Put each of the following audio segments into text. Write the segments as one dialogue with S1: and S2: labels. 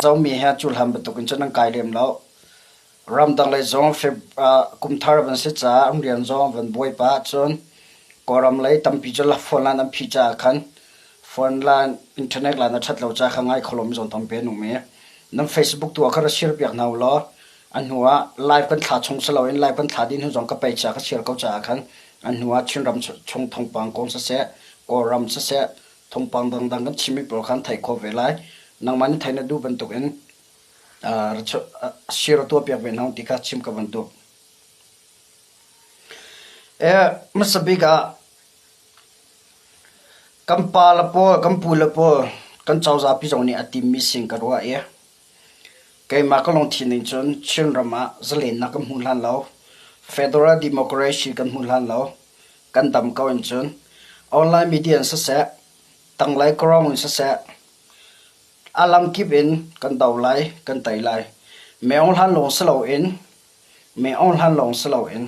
S1: Zomi he cuhlan bantukin cun an kai lem lo. Ramdang lei zong kum thar van si caah an rian zong van buai pah ahcun Kawlram lei tampi cu phone line an phih caah khan phone line internet line a ṭhat lo caah kha ngai kho lomi zong tampi an um i nan Facebook tu ah khan ra share piak hna u law a hnu ah live kan thla chung si loin live kan thla dih hnu zong ka pei caah ka share ko caah khan a hnu ah Chinram chung thawngpang kong siseh Kawlram siseh thawngpang dangdang kan chimmi pawl khan theih khawh ve lai. Nangmah nih theih na duh bantukin share tuah piak ve hna ti kha chim ka van duh. Hmasa bik ah kan pa le pawl, kan pu le pawl, kan cozah pi zong nih a timmi sing ka ruah i keimah ka lungthin ning cun Chinram ah zalennak kan hmu hlan lo, federal democracy kan hmu hlan lo, kan dam ko in cun online media in siseh, tanglei kawrong in siseh, a lamkip in kan do lai, kan tei lai. Meong hlan lawng si loin, meong hlan lawng si loin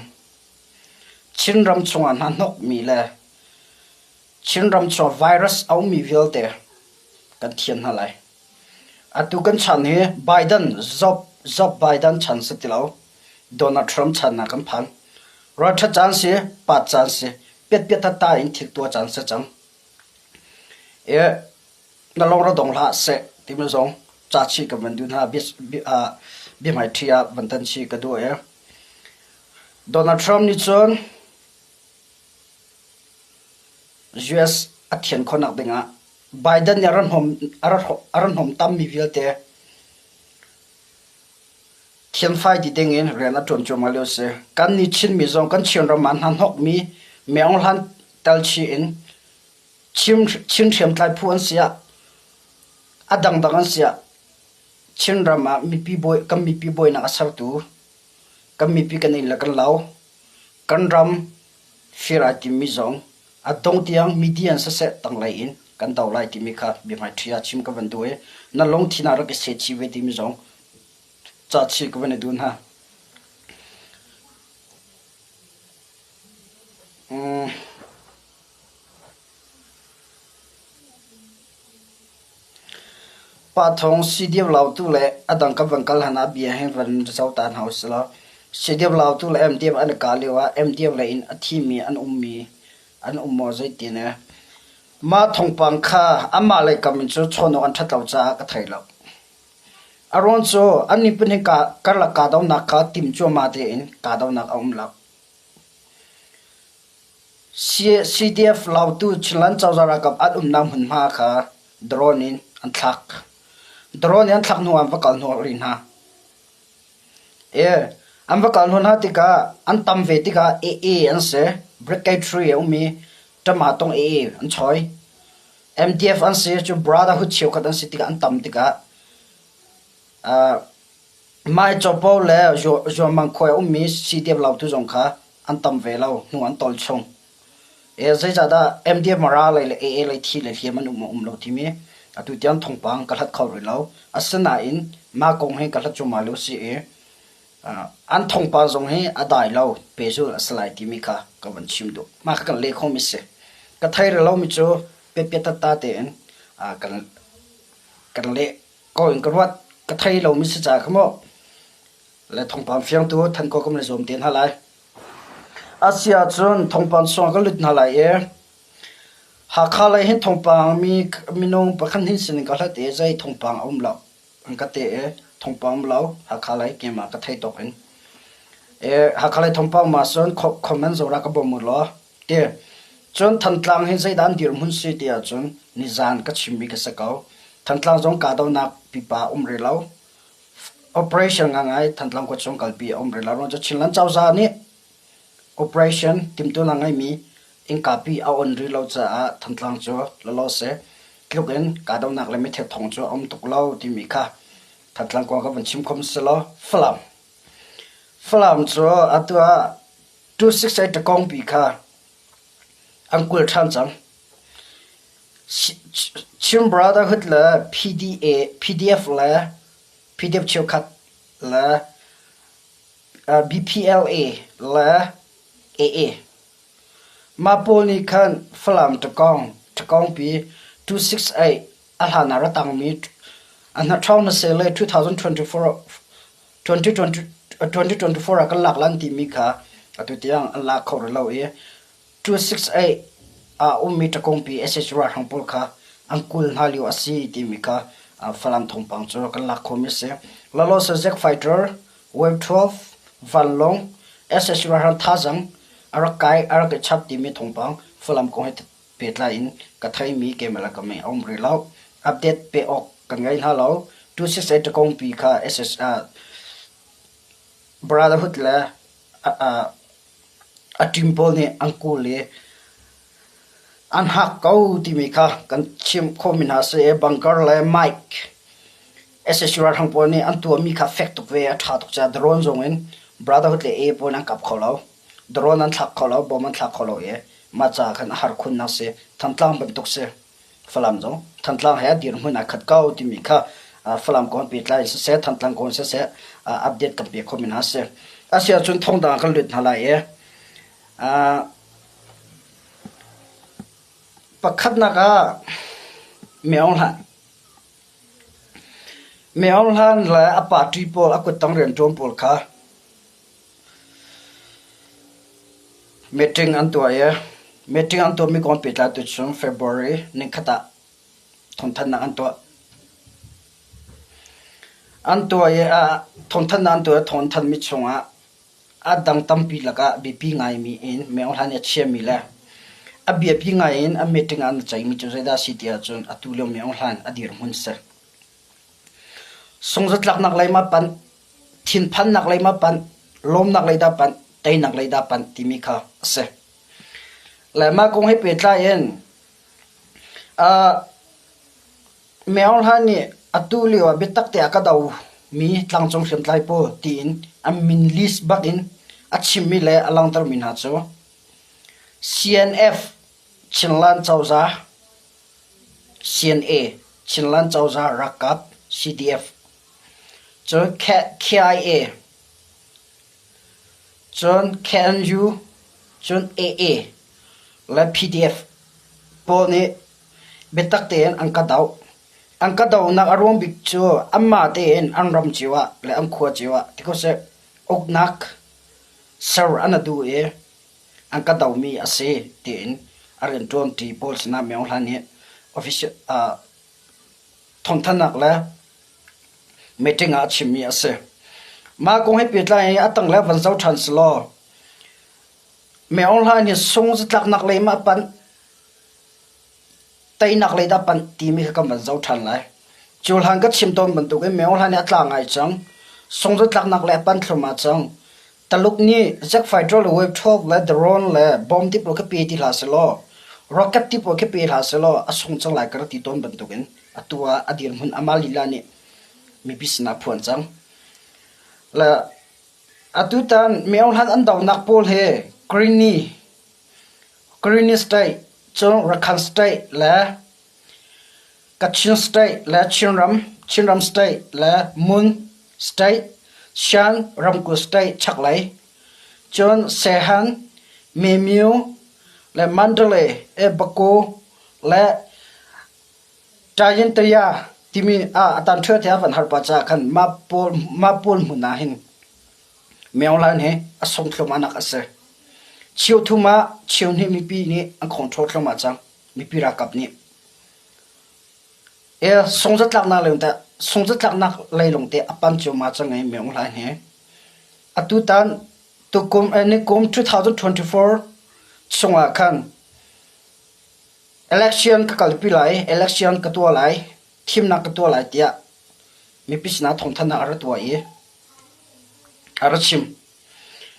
S1: Chinram chungah hnahnokmi le Chinram chungah virus a ummi vialte kan thian hna lai. Atu kan chan hi Biden, Job, Job Biden chan si ti lo. Donald Trump chan ah kan phan. Ralṭhat caan si, pat caan si, piatpiat ta in thil tuah caan si cang. E, na lung ra dong hlah seh timi zong ca chih ka van duh hna biahmaiṭhi ah van tan chih ka duh e. Donald Trump nih cun US a thian khawhnak dingah Biden nih a ra hnawm tammi vialte thianfai ti dingin rian a ṭuan cuahmah lio a si. Kannih Chinmi zong kan Chinram ah hnahnawkmi Myeong Hlan telchih in Chin hriamtlai phu an si ah a dangdang an si ah Chinram ah mipi bawi, kan mipi bawinak a sertu kan mipi kan inn le kan lo, kan ram fir ai timmi zong a dong tiang media in siseh tanglei in kan do lai timi kha biahmaiṭhi ah chim ka van duh i na lungthin ah rak i seh chih ve timi zong ca chih ka van i duh hna. Mm. Pa Thawng CDF Lautu le a dang kan van kal hlan ah bia hi van zoh ta hna usih law CDF Lautu le MDF an i kah lio ah MDF lei in a thimi an ummi an um maw zeitin e. Mah thawngpang kha anmah lei kam in cu chawn awk an ṭhat lo caah ka thei lo. A ruang cu annih pahnih karlak kahdohnak kha tim cuahmah tein kahdohnak a um lo. CDF Lautu Chinland cozah ralkap an umnak hmunhma kha drone in an thlak. Drone in an thlak hnu ah an va kal hnawh rih hna. An va kal hnawh hna tikah an tam ve tikah AA an si. Brigade a um i Ṭamahtong AA an choi. MDF an si cu Brotherhood cheukhat an si tikah an tam tikah Mai Copo le Zuamang khua a ummi CDF Lautu zong kha an tam ve lo, hnu an tawl chung. Zeicahdah MDF Mara lei le AA lei thi le hliam an um maw um lo timi atu tiang thawngpang ka hlat kho rih lo. Asinain mah kong hi ka hlat cuahmah lio si i an thawngpang zong hi a dai lo, pehzulh a si lai timi kha ka van chim duh. Mah kha kan leh khomi si. Ka thei rih lomi cu piatpiat tatta tein kan kan leh ko in ka ruat. Ka thei lomi si caah kha maw le thawngpang fiangtu than ko kan i zuam te hna lai. A si ahcun thawngpang chungah kan lut hna lai i Hakha lei hin thawngpang mi minung pakhat hin sin in ka hlat i zei thawngpang a um lo an ka ti i thawngpang um lo Hakha lei keimah ka thei tawk in. Hakha lei thawngpang ma cun comment zora ka bawm u law ti. Cun Thantlang hi zeidah an dirhmun si ti ahcun nizan ka chimmi ka si ko. Thantlang zong kahdohnak pipa um rih lo. Operation ngangai Thantlang khua chung kalpi a um rih lo. Ruang cu Chinland cozah nih operation timhtuahnak ngeimi innkapi a on rih lo caah Thantlang cu lalaw seh tluk in kahdohnak le meithal thawng cu a um tuk lo timi kha Thantlang kong ka van chim khom si law Falam. Falam cu atu ah 268 takongpi kha an kul ṭhan cang. Chin Brotherhood le PDA, PDF le PDF cheukhat le BPLA le AA. Mah pawl nih khan Falam Ṭakawng, Ṭakawngpi 268 a hlan ah ra tangmi. A hnaṭhawng na seh le 2024 2024 ah kan lak lan timi kha atu tiang an lak kho rih lo i 268 ah ummi ṭakungpi sac ralhrang pawl kha an kul hna lio a si timi kha Falam thawngpang cu kan lak khawhmi a si. Lawlawse Zack Fighter, Wave 12, vanlawng, sac ralhrang thazaang a rak kai a rak i chap timi thawngpang Falam kong he pehtlai in ka theimi keimah le ka mei a um rih lo. Update pe awk kan ngei hna lo. 268 ṭakungpi kha sac Brotherhood le a team pawl nih an kawl i an hak ko timi kha kan chimh khawhmi hna a si i bunker le mic sac ralhrang pawl nih an tuahmi kha fek tuk ve a ṭha tuk caah drone zong in Brotherhood le AA pawl nih an kap kho lo. Drone an thlak kho lo, bomb an thlak kho lo i mah caah khan a har khunnak si. Thantlang bantuk si. Falam zong Thantlang he dirhmun aa khat ko timi kha Falam kong pehtlai in siseh, Thantlang kong siseh update kan pek khawhmi hna a si. A si ahcun thawngdang kan lut hna lai i pakhatnak ah Min Aung Hlaing. Min Aung Hlaing le a party pawl a kuttang rianṭuan pawl kha Meeting an tuah i meeting an tuahmi kong pehtlai tu chung February nikhat ah thawngthanhnak an tuah. An tuah i thawngthanhnak an tuah i thawngthanhmi chungah a dang tampi lakah biapi ngaimi in Min Aung Hlaing nih a chiahmi le a biapi ngai in a meeting ah an ceihmi cu zeidah a si ti ahcun atu lio Min Aung Hlaing a dirhmun si. Sungzatlaknak lei ma panh thinphannak lei ma panh, lawmnak lei dah panh, teinak lei dah panh timi kha a si. Le mah kong he pehtlai in uh, Min Aung Hlaing nih atu lio ah biatak te ah ka do mi tlangcung hriamtlai pawl tiin an min list bak in a chimmi le a langhtermi hna cu CNF Chinland Cozah CNA Chinland Cozah Ralkap CDF Cun KIA, cun KNU, cun AA le PDF pawl nih biatak tein an ka doh. An ka dohnak a ruang bik cu anmah tein an ram cio ah le an khua cio ah ti ko seh uknak ser an duh i an ka dohmi a si tiin a rianṭuanṭi pawl sinah Min Aung Hlaing nih official thawngthanhnak le meeting ah a chimmi a si. Mah kong he pehtlai in a tanglei van zoh ṭhan selaw Min Aung Hlaing hi sung zatlaknak lei ma panh teinak lei dah panh timi kha kan van zoh ṭhan lai. Cu hlan ka chim tawn bantukin Min Aung Hlaing nih a tla ngai cang. Sung zatlaknak lei a panh thluahmah cang. Taluk nih jet fighter le wave 12 le drone le bomb ti pawl kha pe ti hlah sehlaw rocket ti pawl khi pe hlah sehlaw a sung cang lai ka rak ti tawn bantukin atu ah a dirhmun amah lila nih mipi sinah a phuan cang. Le atutan Min Aung Hlaing an donak pawl hi Karenni Karenni State cun Rakhine State le Kachin State le Chinram Chinram State le Mon State Shan ramkulh state chaklei cun Sehan Memyo le Mandalay e Bago le Tayintaya timi ah a tan ṭheo te a van har pah caah khan mah pawl mah pawl hmun ah hin Min Aung Hlaing hi a sung thluahmahnak a si. Cheu thum ah cheu hnih mipi nih an control thluahmah cang. Mipi ralkap nih. E sungzatlaknak lei teh sungzatlaknak lei lawng te a pan ciammam cang i Min Aung Hlaing hi. Atutan tukum eh, nikum 2024 chungah khan Election ka kalpi lai, election ka tuah lai, thimnak ka tuah lai tiah mipi sinah thawngthanhnak a ra tuah i a ra chim.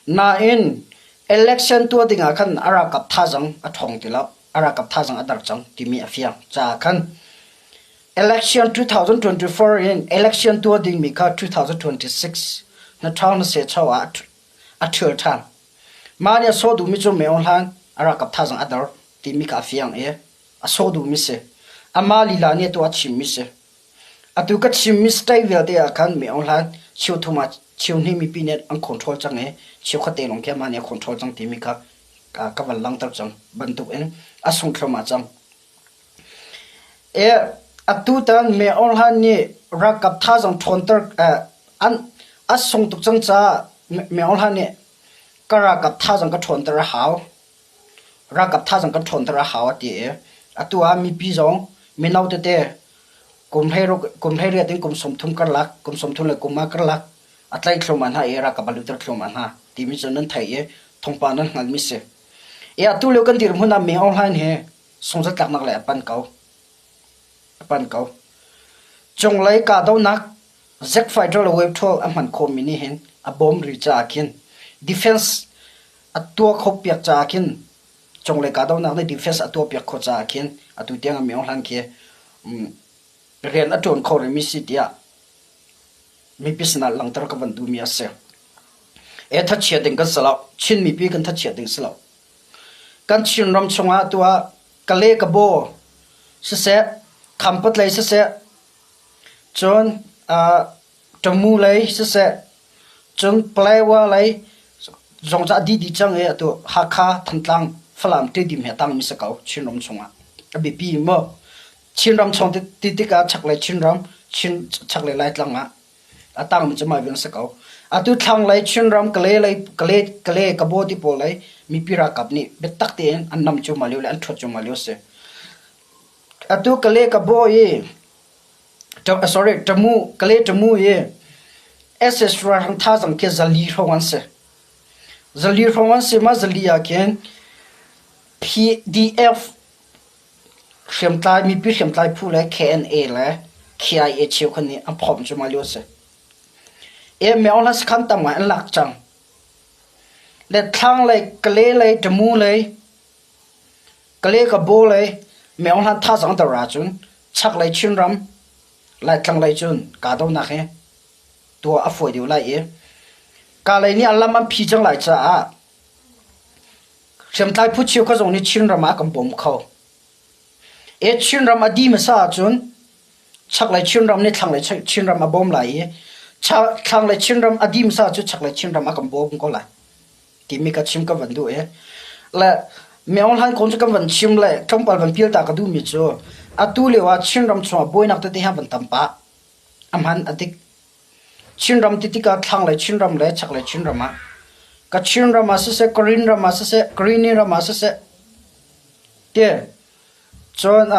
S1: Nain election tuah dingah khan a ralkap thazaang a ṭhawng ti lo, a ralkap thazaang a der cang timi a fiang caah khan election 2024 in election tuah dingmi kha 2026 na ṭhawng na sehcho ah a ṭhial ṭhan. Mah nih a sawh duhmi cu Min Aung Hlaing a ralkap thazaang a der timi kha a fiang i a sawh duhmi si. Amah lila nih atu a chimmi si. Atu ka chimmi state vialte ah khan Min Aung Hlaing cheu thum ah cheu hnih mipi nih an control cang i cheu khat te lawng khi amah nih a control cang timi kha ka van langhter cang bantuk in a sung thluahmah cang. E atu tan Min Aung Hlaing nih. Ralkap thazaang ṭhawnter an a sung tuk cang caah Min Aung Hlaing nih ka ralkap thazaang ka ṭhawnter a hau. Ralkap thazaang kan ṭhawnter a hau a ti i atu ah mipi zong mino tete kum 18 in kum 30 karlak, kum 30 le kum ah karlak a tlaih thluahmah hna i ralkap a lutter thluahmah hna timi cu nan theih i thawngpang nan hngalhmi si. I atu lio kan dirhmun ah Min Aung Hlaing hi sungzatlaknak lei a pan ko. A pan ko. Cunglei kahdohnak Zack fighter le wave 12 a hman khawhmi nih hin a bawm rih caah khin defense a tuah kho piak caah khin cunglei kahdohnak nih defense a tuah piak khawh caah khin atu tiang ah Min Hlan khi rian a ṭuan kho rihmi si tiah mipi sinah langhter ka van duhmi a si. E thachiat ding kan si lo. Chin mipi kan thachiat ding si lo. Kan Chinram chungah tuah Kale Kabaw siseh, Khampat lei siseh, cun Tamu lei siseh, cun Palawa lei zong cu a dih dih cang i atu Hakha, Thantlang, Falam, Tedim he a tangmi si ko Chinram chungah. A biapi maw? Chinram chung ti tikah chaklei Chinram, Chin chaklei Laitlang ah a tangmi cu mah vial si ko. Atu thlanglei Chinram Kale lei Kale Kale Kabaw ti pawl lei mipi ralkap nih biatak tein an nam cuahmah lio le an ṭhuat cuahmah lio a si. Atu Kale Kabaw i sorry Tamu Kale Tamu i SS ralhrang thazaang khi 400 hrawng an si. 400 hrawng an si mah 400 ah khin PDF Hriamtlai mipi hriamtlai phu le KNA le KIA cheukhat nih an phomh cuahmah lio a si. Myo hla sakhan tam ngai an lak cang. Le thlanglei Kale lei Tamu lei Kale Kabaw lei Myo hla thazaang dor ahcun chaklei Chinram Laitlang lei cun kahdohnak hi tuah a fawi deuh lai i Kalay nih a lam an phi cang lai caah Hriamtlai phu cheukhat zong nih Chinram ah kan bawm kho. E Chinram a dih hmasa ahcun chaklei Chinram nih thlanglei Chinram a bawm lai i thlanglei Chinram a dih hmasa cu chaklei Chinram a kan bawm ko lai timi ka chim ka van duh i le Myo Hlan kong cu kan van chim le tlawmpal van pial ta ka duhmi cu atu lio ah Chinram chungah buainak tete hi van tam pah. A hman a dik. Chinram ti tikah thlanglei Chinram le chaklei Chinram ah Kachin ram ah siseh, Karen ram ah siseh, Karenni ram ah siseh ti cun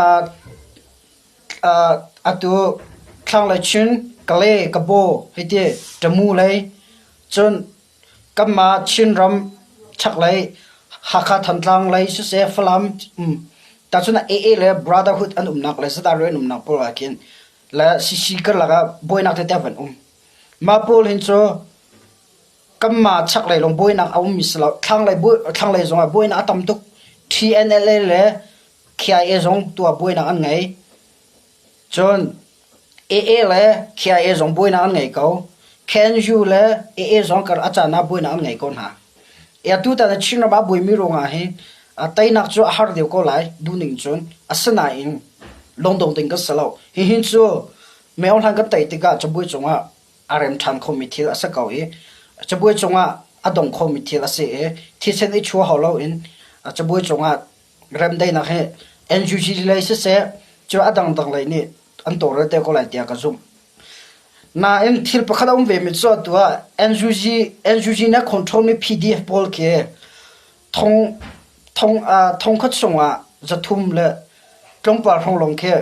S1: atu thlanglei Chin, Kalay, Kabaw hei ti Tamu lei cun kanmah Chinram chaklei Hakha Thantlang lei siseh, Falam tahcun AA le Brotherhood an umnak le Zadar an umnak pawl ah khin le CC karlak ah buainak tete a van um. Mah pawl hin cu kanmah chaklei lawng buainak a ummi si lo. Thlanglei thlanglei zongah buainak a tam tuk. TNLA le KIA zong tuah buainak an ngei. Cun AA le KIA zong buainak an ngei ko. KNU le AA zong kar a caan ah buainak an ngei ko hna. Atu tan Chinram ah buaimi ruangah hi teinak cu a har deuh ko lai duhning cun asinain lungdong ding kan si lo. Hihin cu Myo Hlan kan tei tikah cabuai cungah a rem ṭhan khomi thil a si ko i cabuai cungah a dong khomi thil a si i thisen i chuah hau loin cabuai cungah remdaihnak hi NUG lei siseh cu a dangdang lei nih an tawlrel te ko lai tiah ka zumh. Nain thil pakhat a um vemi cu atu ah NUG NUG nih a control mi PDF pawl khi thong thong thongkhat chungah 300 le tlawmpal hrawng lawng khi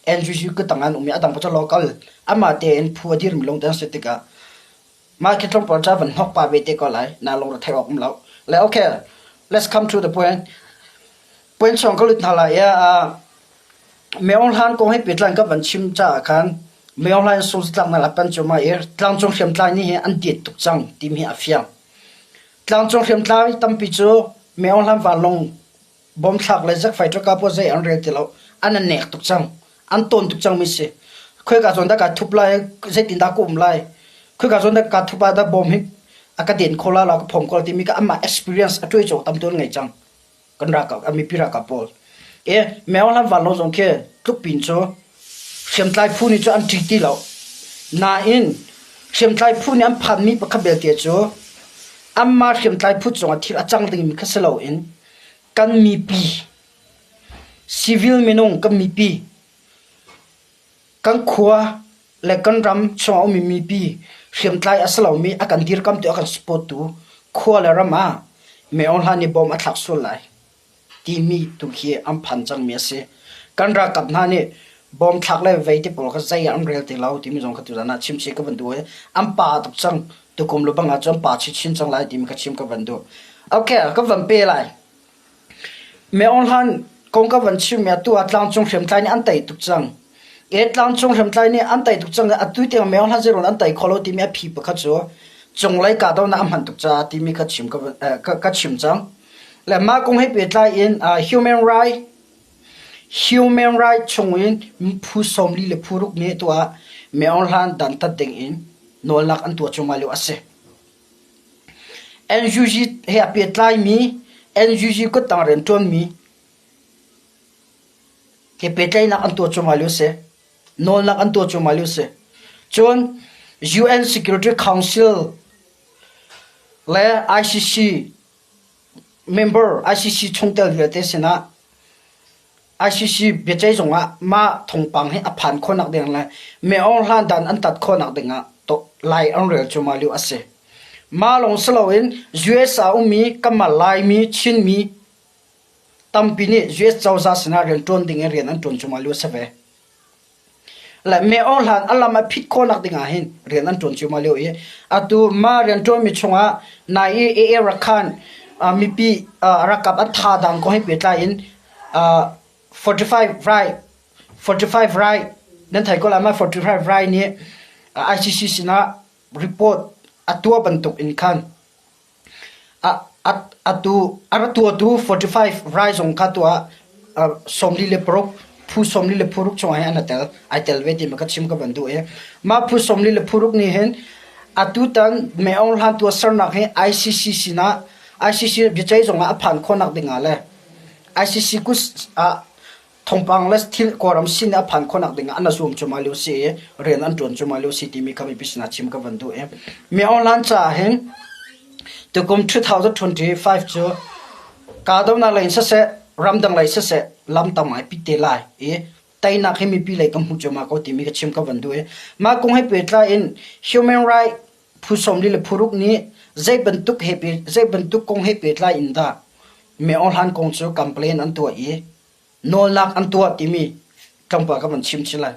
S1: NUG kutang an um i a dang cu local amah tein phu a dirmi lawng te an si tikah mah khi tlawmpal ca van hnok pa ve te ko lai na lungre theih awk um lo. Le okay let's come to the point. Point chung ka lut hna lai i Myo Hlan kong he pehtlai ka van chim caah khan Myo Hlan sungzatlaknak a pan cuahmah i tlangcung hriamtlai nih hin an deet tuk cang timi hi a fiang. Tlangcung hriamtlai tampi cu Myo Hlan vanlawng bom thlak le zakfai ṭaka pawl zei an rel ti lo. An an nek tuk cang. An tawn tuk cangmi si. Khoika zawn dah kaa thup lai, zeitindah ka um lai, khoika zawn dah kaa thup ah dah bom hi a ka den kho la lo, ka phom ko timi ka amah experience a ṭuai cawk tam tu an ngei cang. Kan ralkap a mipi ralkap pawl. E Myo Hlan vanlawng zong khi tlukpin cu hriamtlai phu nih cu an ṭih ti lo. Nain hriamtlai phu nih an phanmi pakhat belte cu anmah hriamtlai phu cungah thil a cang dingmi kha si loin kan mipi civil minung kan mipi kan khua. le kan ram chungah ummi mipi hriamtlai a si lomi a kan dirkamtu a kan support tu khua le ram ah Min Aung Hlaing nih bom a thlak sual lai timi tu khi an phan cangmi a si. Kan ralkap hna nih bom thlak le vei ti pawl kha zei ah an rel ti lo timi zong kha tuzan ah chim chih ka van duh i an pa tuk cang. Tukum lu bang ah cun pa chinchin cang lai timi kha chim ka van duh. Okay, ka van pe lai. Min Aung Hlaing kong ka van chimmi atu ah tlangcung hriamtlai nih an tei tuk cang. E tlangcung hriamtlai nih an tei tuk cang i atu tiang Min Aung Hlaing zeiruang an tei kho lo timi a phi pakhat cu cunglei kahdohnak a hman tuk caah timi kha chim ka, ka, ka chim cang. Le mah kong he pehtlai in uh, human right human right chungin phu 40 le phu ruk nih tuah Min Aung Hlaing dantat ding in nawlnak an tuah cuahmah lio a si. NUG he a pehtlaimi NUG kuttang rianṭuanmi he pehtlaihnak an tuah cuahmah lio a si. Nawlnak an tuah cuahmah lio a si. Cun UN Security Council le ICC member ICC chungtel vialte sinah ICC biaceih zung ah mah thawngpang hi a phan khawhnak ding le Min Aung Hlaing dan an tat khawhnak ding ah lai an rel cuahmah lio a si. Mah lawng si loin US ah ummi kanmah Laimi, Chinmi tampi nih US cozah sinah rianṭuan ding in rian an ṭuan cuahmah lio a si ve. Le Min Aung Hlaing a lam a phit khawhnak ding ah hin rian an ṭuan cuahmah lio i atu mah rianṭuanmi chungah nai i AA Rakhan mipi ralkap an thadang kong he pehtlai in 45 right 45 right nan thei ko lai ma 45 right nih ICC sinah report a tuah bantuk in khan Atu a ra tuahtu 45 rai zong kha tuah 46 phu 46 chungah hin an i tel ai tel ve ti ma ka chim ka van duh i mah phu 46 nih hin atutan Min Aung Hlaing tuahsernak hi ICC sinah ICC biaceih zongah a phan khawhnak dingah le ICC kut ah thawngpang le thil Kawlram sin a phan khawhnak ding ah an zuam cuahmah lio si i rian an ṭuan cuahmah lio si timi kha mipi sinah chim ka van duh i Min Aung Hlaing caah hin tukum 2025 cu kahdohnak lei in siseh ramdang lei siseh lam tam ngai pit te lai i teinak hi mipi lei kan hmu cuahmah ko timi ka chim ka van duh i mah kong he pehtlai in human right phu 40 le phu ruk nih zei bantuk he zei bantuk kong he pehtlai in dah Min Aung Hlaing kong cu complain an tuah i nawlnak an tuah timi tlawmpal ka van chim chin lai.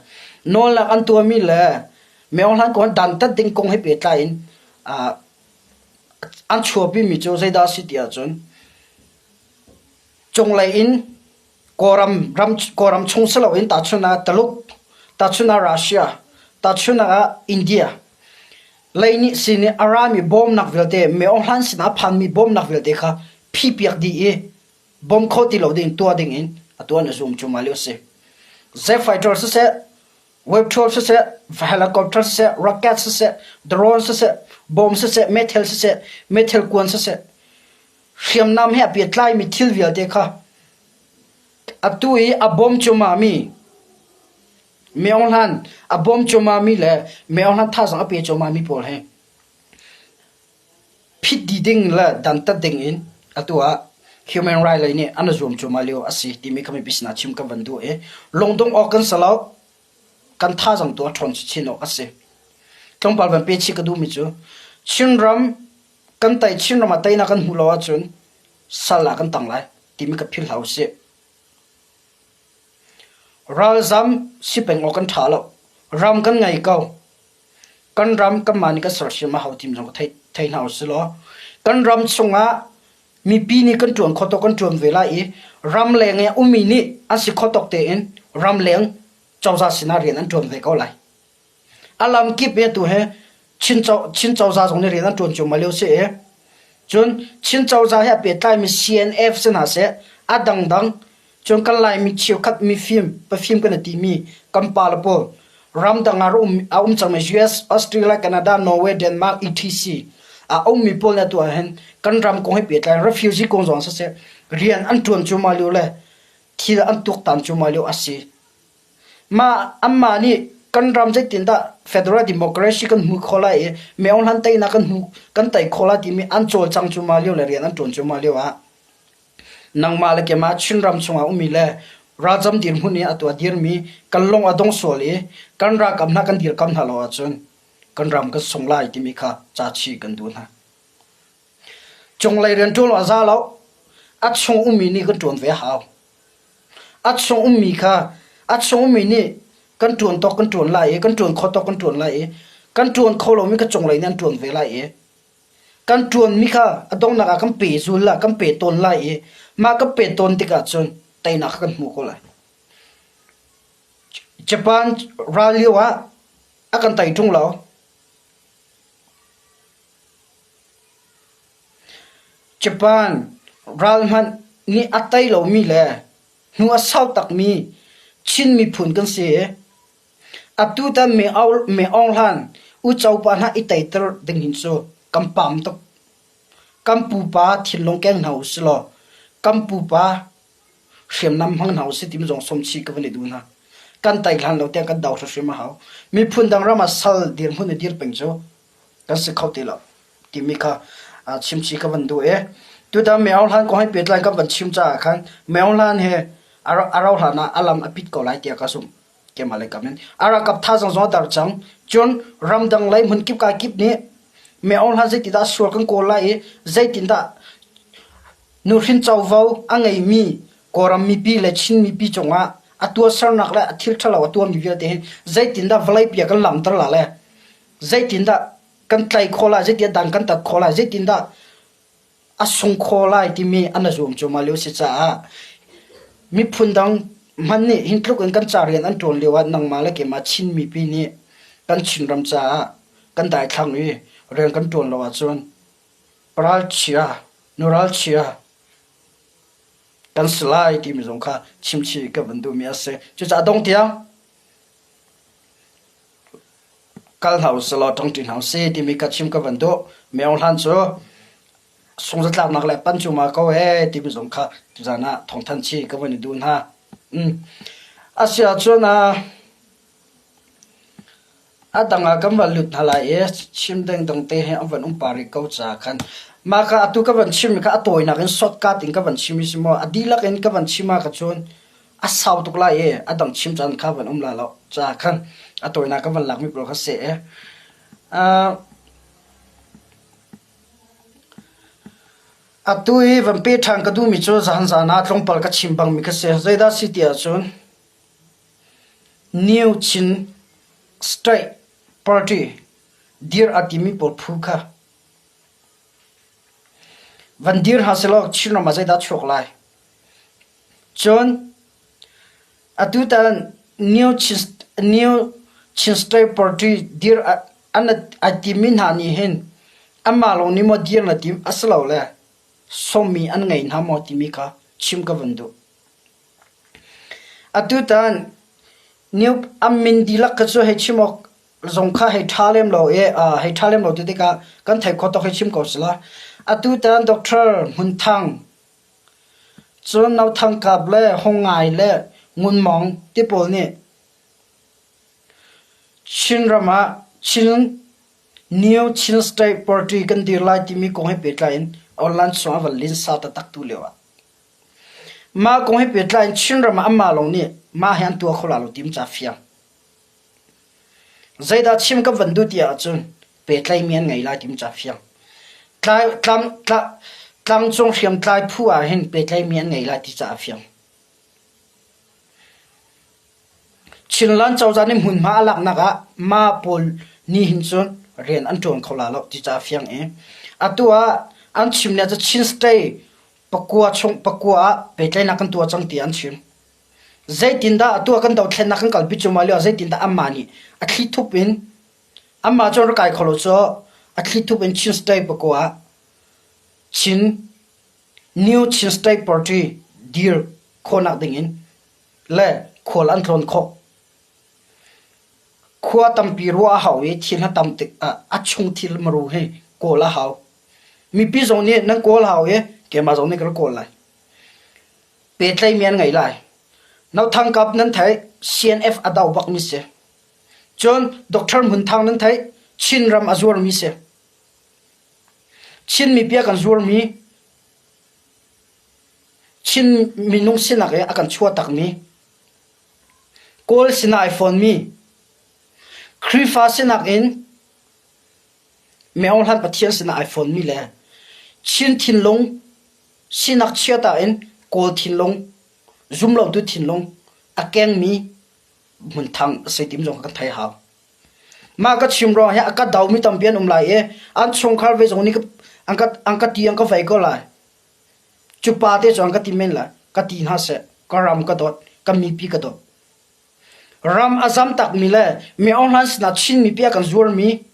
S1: Nawlnak an tuahmi le Min Aung Hlaing kong dantat ding kong he pehtlai in an chuahpimi cu zeidah a si ti ahcun cunglei in Kawlram ram Kawlram chung si loin tahchunh ah Taluk, tahchunh ah Russia, tahchunh ah India lei nih sin i a rami bawmnak vialte Min Aung Hlaing sinah a phanmi bawmnak vialte kha phipiak dih i bawm kho ti lo ding tuah ding in atu an i zum cuahmah lio a si. Jet fighter siseh, web 12 siseh, helicopter siseh, rocket siseh, drone siseh, bomb siseh, meithal siseh, meithal kuan siseh, hriamnam he a pehtlaimi thil vialte kha atu i a bawm cuahmahmi Min Aung Hlaing a bawm cuahmahmi le Min Aung Hlaing thazaang a pe cuahmahmi pawl hi Phit dih ding le dantat ding in atu ah human right lei nih an i zuam cuahmah lio a si timi kha mipi sinah chim ka van duh i lungdong awk kan si lo. Kan thazaang tu a ṭhawn chinchin awk a si. Tlawmpal van pe chih ka duhmi cu Chinram kan tei Chinram ah teinak kan hmuh lo ahcun sal ah kan tang lai timi ka philh hlah usih. Ralzam si peng awk kan ṭha lo. Ram kan ngei ko. Kan ram kanmah nih kan sersiam a hau ti zong ka thei hna usih law kan ram chungah mipi nih kan ṭuan khawh tawk kan ṭuan ve lai i ramleng i a ummi nih an si khawh tawk tein ramleng cozah sinah rian an ṭuan ve ko lai. A lam kip i atu hi Chin, Chin cozah zong nih rian an ṭuan cuahmah lio si i cun Chin cozah he a pehtlaimi CNF si hna seh a dangdang Cun kan Laimi cheukhat mifim, pafim kan i timi kan pale pawl ramdang ah a um cangmi US, Australia, Canada, Norway, Denmark, etc. a ummi pawl nih atu ahhin kan ram kong he pehtlai refugee kong zong siseh rian an ṭuan cuahmah lio le thil an tuaktan cuahmah lio a si. Mah anmah nih kan ram zeitindah federal democracy kan hmuh khawh lai i Min Aung Hlaing teinak kan hmu kan tei khawh lai timi an cawlcang cuahmah lio le rian an ṭuan cuahmah lio ah nangmah le keimah Chinram chungah ummi le Ralzam dirhmun i atu a dirmi kan lung a dong sual i kan ralkap hna kan dirkamh hna lo ahcun kan ram kan sung lai timi kha ca chih kan duh hna. Cunglei rianṭuan a za lo. A chung ummi nih kan ṭuan ve a hau. A chung ummi kha a chung ummi nih kan ṭuan tawk kan ṭuan lai i kan ṭuan khawh tawk kan ṭuan lai i kan ṭuan kho lomi kha cunglei nih an ṭuan ve lai i kan ṭuanmi kha a donghnak ah kan pe zul lai, kan pe tawn lai i mah kan pe tawn tikah cun teinak kha kan hmu ko lai. Japan ral lio ah a kan tei ṭung lo. Japan ral hmanh nih a tei lomi le hnu a sau takmi Chin miphun kan si i atutan Me Aung Hlan uco pa hna i teiter ding hin cu kan pam tuk. Kan pupa thinlung keng hna usih law kan pupa hriamnam hmang hna usih timi zong sawmchih ka van i duh hna. Kan tei hlan lo tiang kan do hrimhrim a hau. Miphun dang ram ah sal dirhmun i dir peng cu kan si kho ti lo timi kha chimchih ka van duh i tutan Me Aung Hlan kong he pehtlai kan van chim caah khan Me Aung Hlan he a rauh hlan ah a lam a pit ko lai tiah ka zumh. Keimah lei kam in a ralkap thazaang zong a dar cang. Cun ramdang lei hmunkip ka kip nih Me Aung Hlan zeitindah sual kan kawl lai i zeitindah nuhrin covo a ngeimi Kawlram mipi le Chin mipi cungah a tuahsernak le a thil ṭhalo a tuahmi vialte hi zeitindah vawleipi ah kan langhter la le zeitindah kan tlaih khawh lai, zeitindah dan kan tat khawh lai, zeitindah a sung khawh lai timi an i zuam cuahmah lio a si caah miphun dang hmanh nih hin tluk in kan ca rian an ṭuan lio ah nangmah le keimah Chin mipi nih kan Chinram caah kan daithlang i rian kan ṭuan lo ahcun ralchia, nuralchia kan si lai timi zong kha chimchih ka van duhmi a si. Cucaah dong tiang kal hna usih law ṭangṭi hna usih timi ka chim ka van duh. Me Aung Hlan cu sungzatlaknak le pan cu ma ko ee timi zong kha tuzaan ah thawngthanh chih ka van i duh hna. Mm. A si ahcun uh, a dang ah kan van lut hna lai i chim dengdang te he an van um pa rih ko caah khan mah kha atu ka van chim kha a tawinak in shortcut in ka van chim i si maw a dihlak in ka van chim ah ka cun a sau tuk lai i a dang chim caan kha van um la lo caah khan a tawinak ka van lakmi pawl kha seh i uh, atu i van pe ṭhan ka duhmi cu zan zan ah tlawmpal ka chim bangmi kha si zeidah si ti ahcun New Chin State Party dir a timi pawl phu kha van dir hna sehlaw Chinram ah zeidah chuak lai? Cun atutan New Chin State Party dir an ai timmi hna nih hin anmah lawng nih maw dir na tim asilole sawmmi an ngei hna maw timi kha chim ka van duh. Atutan New an min dihlak kha cu hei chim awk zong kha hei ṭha lem lo i hei ṭha lem lo ti tikah kan theih khawh tawk hei chim ko sila. Atutan Doctor Hmun Thang Cun No Thang Kap le Hung Ngai le Ngun Mawng ti pawl nih Chinram ah Chin New Chin State Party kan dir lai timi kong he pehtlai in online chung a van linsa taktak tu lio ah mah kong he pehtlai in Chinram ah anmah lawng nih mah hi an tuah kho la lo ti ca fiang. Zeidah chim kan van duh ti ahcun pehtlaimi an ngei lai timi ca fiang. Tlangcung hriamtlai phu ah hin pehtlaimi an ngei lai ti ca a fiang. Chinland cozah nih hmunhma a laknak ah mah pawl nih hin cun rian an ṭuan kho la lo ti ca a fiang i atu ah an chim nia cu Chin State pakua chung pakua ah pehtlaihnak kan tuah cang ti an chim. Zeitindah atu ah kan dothlennak kan kalpi cuahmah lio ah zeitindah anmah nih a thlithup in anmah cu an rak kai kho lo cu a thlithup in Chin State pakua ah Chin New Chin State Party dir khawhnak ding in le khual an tlawn khawh. Khua tampi ruah a hau i thil a tam tik ah a chung thil maru hi kawl a hau. Mipi zong nih nan kawl hau i keimah zong nih ka rak kawl lai. Pehtlaimi an ngei lai. No Thang Kap nan theih, CNF a do bakmi si. Cun Dr. Hmun Thang nan theih, Chinram a zuarmi si. Chin mipi a kan zuarmi, Chin minung sinak i a kan chuahtakmi. Kawl sinah ai fonmi, Khrihfa sinak in Myohlan Pathian sinah ai fonmi le Chin thinlung sinak chiata in Kawl thinlung, zumlotu thinlung a kengmi hmunthang a si tim zong kan thei hau. Mah ka chim ruang hi a ka domi tampi an um lai i an chungkhar ve zong nih an ka an ka ti an ka vei ko lai. Cu pa te cu an ka ti men lai. Ka ti hna seh. Ka ram ka dawt. Ka mipi ka dawt. Ram a zam takmi le mi Aung Hlan sinah Chin mipi a kan zuarmi,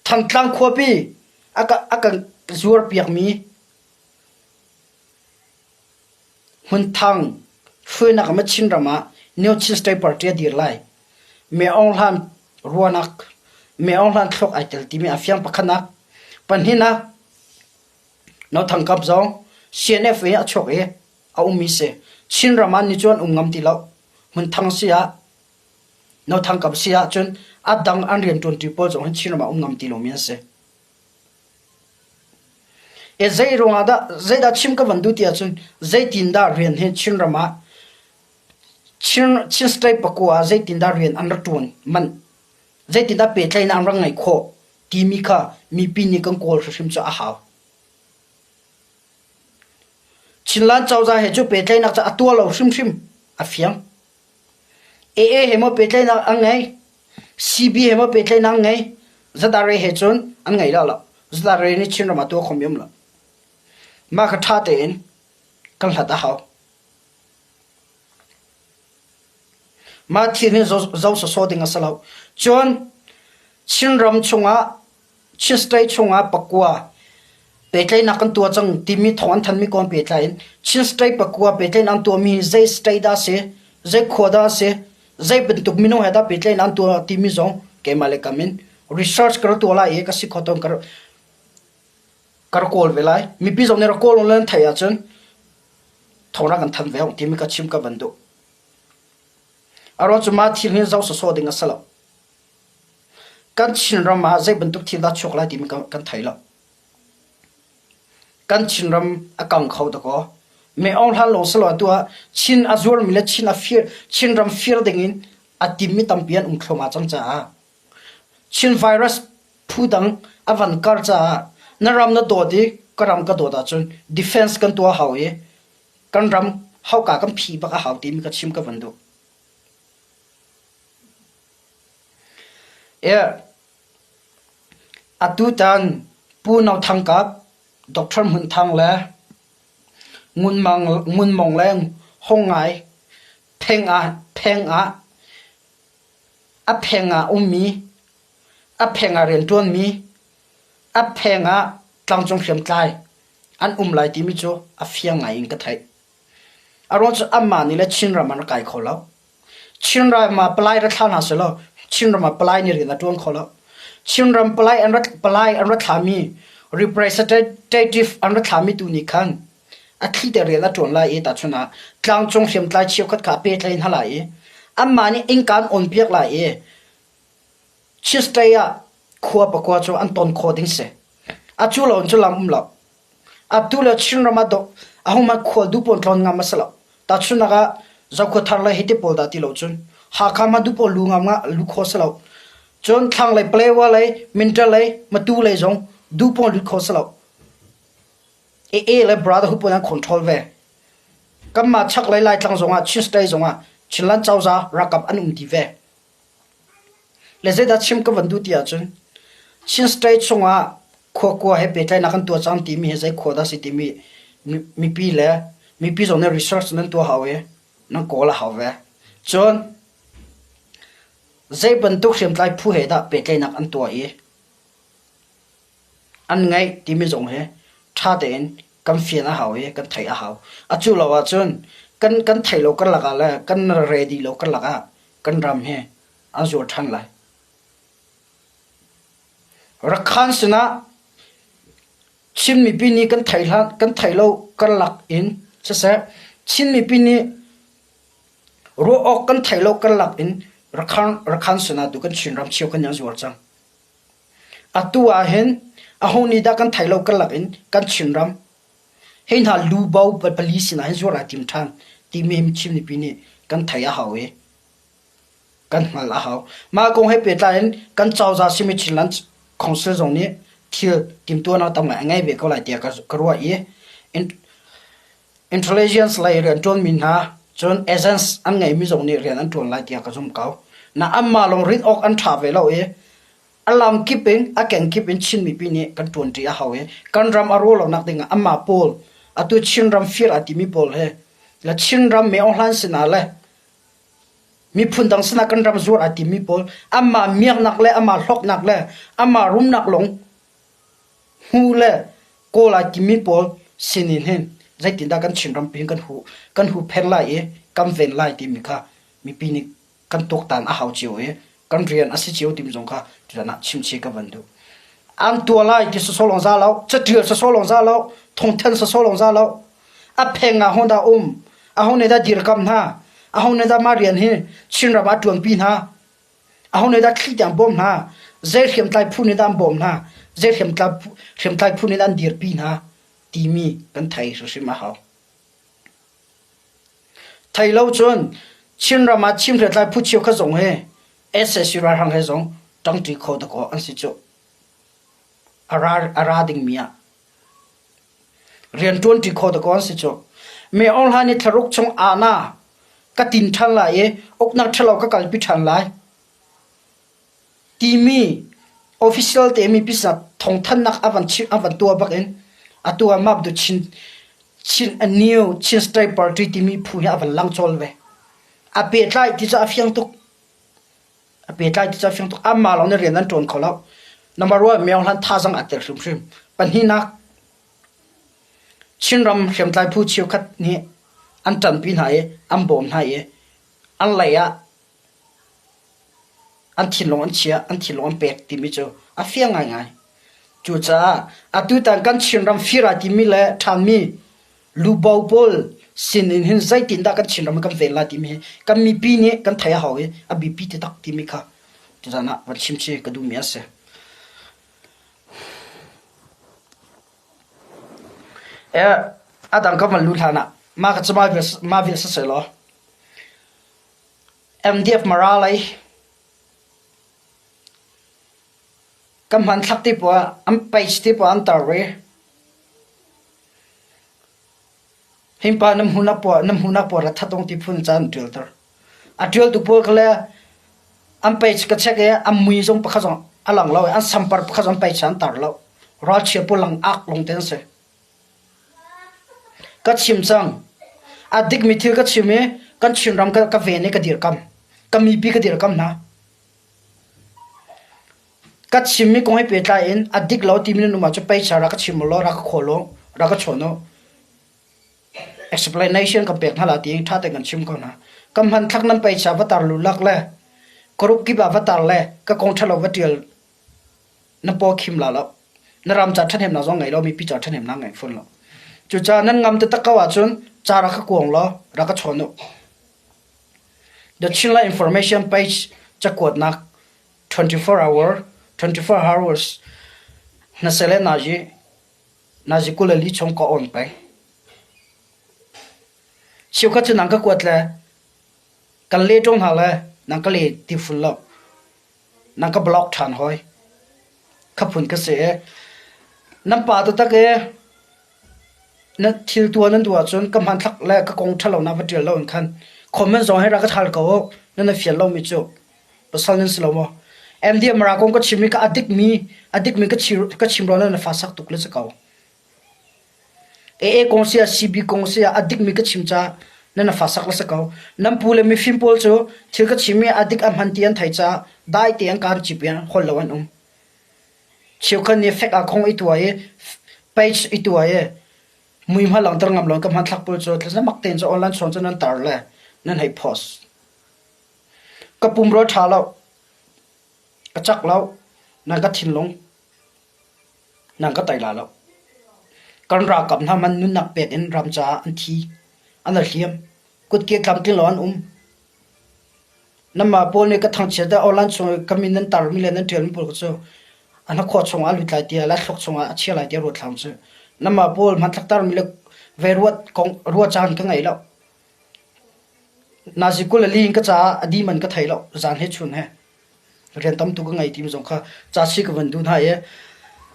S1: Thantlang khuapi a ka a kan zuarpiakmi Hmunthang hruainak ah Chin ram ah New Chin State Party a dir lai. Mi Aung Hlan ruahnak, Mi Aung Hlan thluak ai tel timi a fiang pakhatnak. Pahnihnak, No Thang Kap zong CNF i a chuak i a ummi si. Chin ram ah ni cu an um ngam ti lo. Hmunthang si ah, No Thang Kap si ah cun a dang an rianṭuanṭi pawl zong hin Chin ram ah um ngam ti lomi an si. E zei ruangah dah zeidah chim ka van duh ti ahcun zeitindah rian hi Chin ram ah Chin, Chin state pakua ah zeitindah rian an rak ṭuan manh zeitindah pehtlaihnak an rak ngeih khawh timi kha mipi nih kan kawl hrimhrim cu a hau. Chinland cozah he cu pehtlaihnak cu a tuah lo hrimhrim a fiang. AA he maw pehtlaihnak an ngei, CB he maw pehtlaihnak an ngei, ZRA he cun an ngei lo lo. ZRA nih Chinram ah tuah khomi um lo. Mah kha ṭha tein kan hlat a hau. Mah thil hi zo sawsawh ding a si lo. Cun Chinram chungah Chin State chungah pakua pehtlaihnak kan tuah cang timi thawng an thanmi kong pehtlai in Chin State pakua pehtlaihnak an tuahmi hi zei state dah a si, zei khua dah a si, zei bantuk minung he dah pehtlaihnak an tuah timi zong keimah le kam in research ka rak tuah lai i ka si khawh tawn ka rak kawl ve lai. Mipi zong nih rak kawl nan theih ahcun thawng rak kan thanh ve timi ka chim ka van duh. A ruang cu mah thil hi zoh sawsawh ding a si lo. Kan Chinram ah zei bantuk thil dah chuak lai timi kan thei lo. Kan Chinram a kang kho dakaw. Me Aung Hlan lawng si lo atu ah Chin a zuarmi le Chin a fir, Chinram fir dingin a timmi tampi an um thluahmah cang caah Chin virus phu dang a van kar caah na ram na dawt i ka ram ka dawt ahcun defense kan tuah hau i kan ram hauka kan phih bak a hau timi ka chim ka van duh. Atutan Pu No Thang Kap, Doctor Hmun Thang le Ngun Mong le Hong Ngai pheng ah a pheng ah ummi, a pheng ah rianṭuanmi, a pheng ah tlangcung hriamtlai an um lai timi cu a fiang ngai in ka theih. A ruang cu anmah nih le Chinram an rak kai kho lo. Chinram ah palai ra thla hna sehlaw Chinram ah palai nih rian a ṭuan kho lo. Chinram palai an rat palai an ra thlami representative an ra thlami tu nih khan a thli te rian a ṭuan lai i tahchun ah tlangcung hriamtlai cheukhat kha a pehtlaih hna lai i anmah nih innka an on piak lai i Chin State ah khua pakua cu an ton khawh ding si. A cu lo in cu lam um lo. Atu le Chinram ah dawh ahohmanh khual duh pawl tlawn ngam a si lo. Tahchunhnak ah Zokhua thar le hiti pawl dah ti lo cun Hakha hmanh duh pawl lu ngam nga lu kho si lo. Cun thlanglei Palewa lei, Minta lei, Matu lei zong duh pawl lut kho si lo. AA le Brotherhood pawl an control ve. Kanmah chaklei Laitlang zongah Chin State zongah Chinland cozah ralkap an um dih ve. Le zeidah chim ka van duh ti ahcun Chin State chungah khua kua he pehtlaihnak kan tuah cang timi hi zei khua dah si timi mipi le mipi zong nih research nan tuah hau i nan kawl a hau ve. Cun zei bantuk hriamtlai phu he dah pehtlaihnak an tuah i an ngeih timi zong hi ṭha tein kan fian a hau i kan theih a hau. A cu lo ahcun kan kan theih lo karlak ah le kan ready lo karlak ah kan ram hi an zuar ṭhan lai. Rakhan sinah Chin mipi nih kan theih hlan kan theih lo karlak in siseh Chin mipi nih ruah awk kan theih lo karlak in Rakhan Rakhan sinah tu kan Chinram cheukhat nih an zuar cang. Atu ahhin aho nih dah kan theih lo karlak in kan Chinram hi hna lubo pali sinah hin zuar ai tim ṭhan timi hi Chin mipi nih kan theih a hau i. kan hngalh a hau. Mah kong he pehtlai in kan cozah simi Chinland Council zong nih thil timhtuahnak tam ngai a ngei ve ko lai tiah ka ruah i intelligence lei rianṭuanmi hna cun agents an ngeimi zong nih rian an ṭuan lai tiah ka zumh ko. Na anmah lawng rin awk an ṭha ve lo i a lam kip in a kengkip in Chin mipi nih kan ṭuanṭi a hau i kan ram a rawh lonak ding ah anmah pawl atu Chinram fir aa timi pawl he le Chinram Myo Hlan sinah le miphun dang sinah kan ram zuar aa timmi pawl anmah miaknak le anmah hlawknak le anmah rumnak lawng hmu le kawl aa timmi pawl sinin hin zeitindah kan Chinram pi kan hu kan huhphenh lai i kan ven lai timi kha mipi nih kan tuaktan a hau cio i kan rian a si cio timi zong kha tutan ah chimchih ka van duh. An tua lai ti sawsawh lawng za lo, catial sawsawh lawng za lo, thongthen sawsawh lawng za lo. A pheng ah hon dah um, a ho nih dah dirkam hna, a ho nih dah mah rian hi Chinram ah ṭuanpi hna, a ho nih dah thli tiang bawm hna, zei hriamtlai phu nih dah an bawm hna, zei hriamtlai phu nih dah an dirpi hna timi kan thei hrimhrim a hau. Thei lo cun Chinram ah Chin hriamtlai phu cheukhat zong hi sac ralhrang he zong ṭangṭi kho dakaw an si cuh. A ra, a ra dingmi ah rianṭuanṭi kho dakaw an si cuh. Me Aung Hlaing nih thlaruk chung ahna ka tin ṭhan lai i uknak ṭhalo ka kalpi ṭhan lai timi official te mipi sinah thawngthanhnak a van chim a van tuah bak in atu ah map du Chin Chin a new Chin State Party timi phu hi a van lang cawl ve. A pehtlai ti cu a fiang tuk. A pehtlai ti cu a fiang tuk. Amah lawng nih rian an ṭuan kho lo. Number one, Myo Hlan thazang aa tel hrimhrim. Pahnihnak, Chinram hriamtlai phu cheukhat nih an ṭanpi hna i an bawm hna i an lei ah an thinlung an chiah, an thinlung an pek timi cu a fiang ngaingai. Cucaah atutan kan Chinram fir ai timi le ṭhanmi lubo pawl sin in hin zeitindah kan Chinram kan ven lai timi hi kan mipi nih kan theih a hau i a biapi taktak timi kha tuzan ah van chim chih ka duhmi a si. Eh, a dang ka van lu hlan ah mah ka cu mah vial siseh law MDF Mara lei ka hmanthlak te pawl an page te pawl an tar ve. Himpa na hmuhnak pawl na hmuhnak pawl rat thatong ti phun ca an ṭialter. A ṭialtu pawl kha le an page ka check i an mui zong pakhat zong a lang lo i an sampar pakhat zong page an tar lo. Ralchia pawl lang ak lawng te an si. Ka chim cang. A dikmi thil ka chim i kan Chinram ka, ka ven i ka dirkam. Ka mipi ka dirkam hna. Ka chimmi kong he pehtlai in a dik lo timi nan um ahcun peicha rak ka chim ulaw rak ka khawl u, rak ka chawn u. Explanation kan pek hna la tiin ṭha tein kan chim ko hna. Ka hmanthlak nan peicha va tar lulak le group kip ah va tar le ka kong ṭhalo va ṭial na paw khim la lo. Na ram ca ṭhahnemnak zong ngei lo, mipi ca ṭhahnemnak ngei fawn lo. Cucaah nan ngam taktak ko ahcun ca rak ka kuang law rak ka chawn u. The Chinland Information page cakuatnak 24 hour 24 hours hnasele nazi nazi 24 chung ka on peng. Cheukhat cu nang ka kuat le kan le ṭung hna le nang ka le ti ful lo. Nang ka block ṭhan hoi. Kha phun ka si i nan pa taktak i na thil tuah nan duh ahcun ka hmanthlak le ka kong ṭhalo na va ṭial lo in khan comment zong hi rak ka ṭhal ko u. Nan i fian lomi cu pasal nan si lo maw? MDM ra kong ka chim i ka a dikmi a dikmi ka chim ka chim ruang nan fa sak tuk le si ko. AA kong si ah CB kong si ah a dikmi ka chim caah nan fa sak le si ko. Nan pu le mifim pawl cu thil ka chim i a dik a hman ti an theih caah dai te an kaan cip i holh lo an um. Cheukhat nih fek ah khong i tuah i page i tuah i muihma langhter ngam lo ka hmanthlak pawl cu thlazamak tein cu online chung cu nan tar le nan hei post. Ka pumrua ṭha lo, ka cak lo, nan ka thinlung nan ka tei la lo. Kan ralkap hna man nunnak pek in ram caah an thi, an i hliam, kutke tlamtling lo an um. Nanmah pawl nih ka thangchiat ah online chung i ka min nan tarmi le nan ṭialmi pawl cu a hnakhaw chungah a lut lai tiah le a thluak chungah a chia lai tiah ruat hlah usih. Nanmah pawl hmanthlak tarmi le vei ruat kong ruah caan ka ngei lo. Nazi 22 in ka caah a di man ka thei lo zan he chun he rian tam tuk ka ngei timi zong kha ca si ka van duh hna i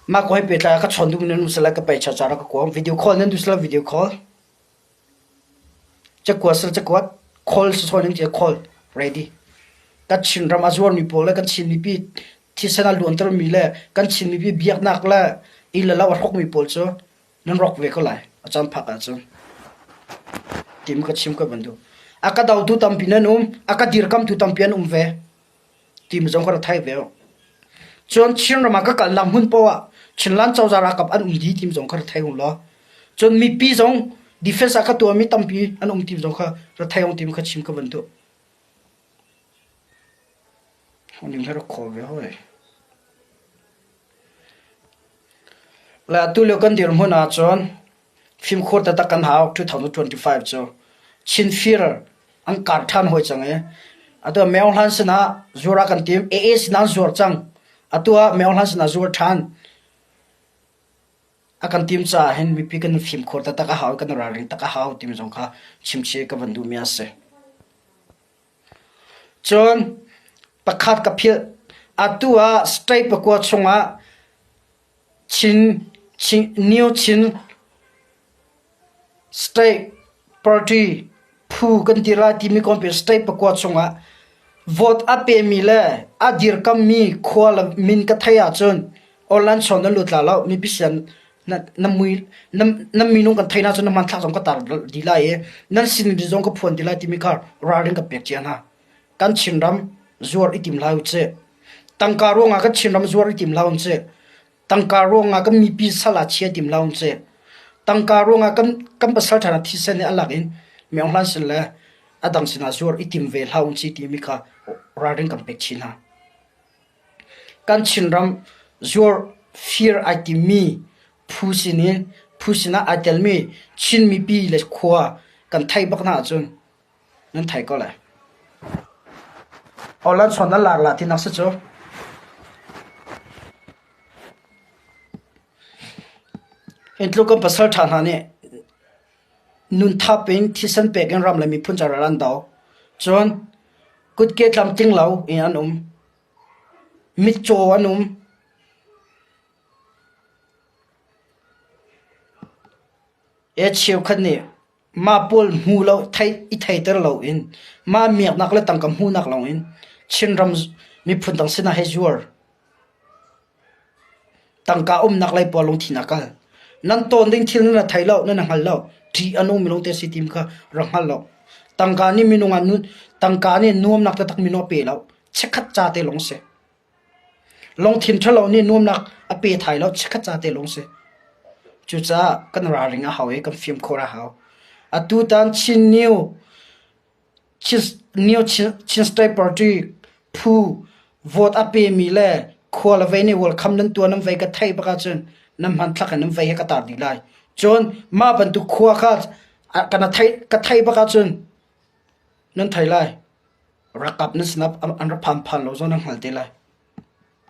S1: mah ko he pehtlai ka chawn duh nan um sala ka pei cha cara ka kuam video call nan duh sala video call cakuat sal cakuat call sawn in call ready kan Chinram a zuarmi pawl le kan Chin mipi thisen a luantermi le kan Chin mipi biaknak le inn le lo a hrokmi pawl cu nan rawk ve ko lai a caan phak ahcun tim ka chim ka van duh a ka dotu tampi nan um a ka dirkamtu tampi an um ve tim zong ka ra thai ve cun Chinram ah ka kalnak hmun poah ah Chinland cozah ralkap an um dih tim zong ka ra thai hung law cun mipi zong defense ah ka tuahmi tampi an um tim zong kha ra thai hung tim kha chim ka van duh Ning he rak khawl ve hoi. Le atu lio kan dirhmun ahcun fimkhur taktak kan hau 2025 cu Chinfir an kar ṭhan hawi cang i atu ah Maung Hlan sinah zuar a kan tim. AA sinah an zuar cang. Atu ah Maung Hlan sinah zuar ṭhan a kan tim caah hin mipi kan fimkhur taktak a hau i kan ralring tak a hau timi zong kha chimchih ka van duhmi a si. Cun pakhat ka philh. Atu ah state pakua chungah Chin, Chin, New Chin State Party phu kan ti lai timi kong state pakua chungah vote a pemi le a dirkammi khua le min ka theih ahcun online chawn nan lut la lo mipi sian na na mui na na minung kan theih na cun na hmanthlak zong ka tar dih lai i nan sin zong ka phuan dih lai timi kha ralring ka pek cia hna. Kan Chinram zuar i tim hlah u cih. Tangka ruangah kan Chinram zuar i tim hlah u cih. Tangka ruangah kan mipi sal ah chia tim hlah u cih. Tangka ruangah kan kan pasal ṭha thisen i a lak in Myohlan hlan sin le a dang sinah zuar i tim ve hlah u cih timi kha ralring kan pek chin hna. Kan Chinram zuar fir ai timmi phu sin in phu sinah ai telmi Chin mipi le khua kan theih bak hna ahcun nan thei ko lai. Holland chawn nan lar la ti nak si cu. Hi tluk kan pasal ṭha hna nih nun thap in thisen pek in ram le miphun ca ral an do. Cun kutke tlamtling lo in an um. Mitcaw an um. E cheukhat nih mah pawl hmu lo thei i theiter lo in mah miaknak le tangka hmuhnak lawng in Chinram miphun dang sinah hei zuar. Tangka umnak lei pawl lungthin a kal. Nan tawn ding thil nan thei lo, nan hngal lo. Ṭih a nung minung te si tim kha rak hngal lo. Tangka nih minung ah nun, tangka nih nuamnak taktak minung a pe lo. Chikkhat ca te lawng si. Lungthin ṭhalo nih nuamnak a pe thai lo, chikkhat ca te lawng si. Cucaah kan ralring a hau i kan fimkhur a hau. Atutan Chin New New Chin State Party phu vote a pemi le khua le vei nih welcome nan tuah nan vei ka theih bak ahcun nan hmanthlak in nan vei he ka tar dih lai. Cun mah bantuk khua kha kana theih ka theih bak ahcun nan thei lai. Rakap nan sinah an ra phan phan lo zong nan hngal te lai.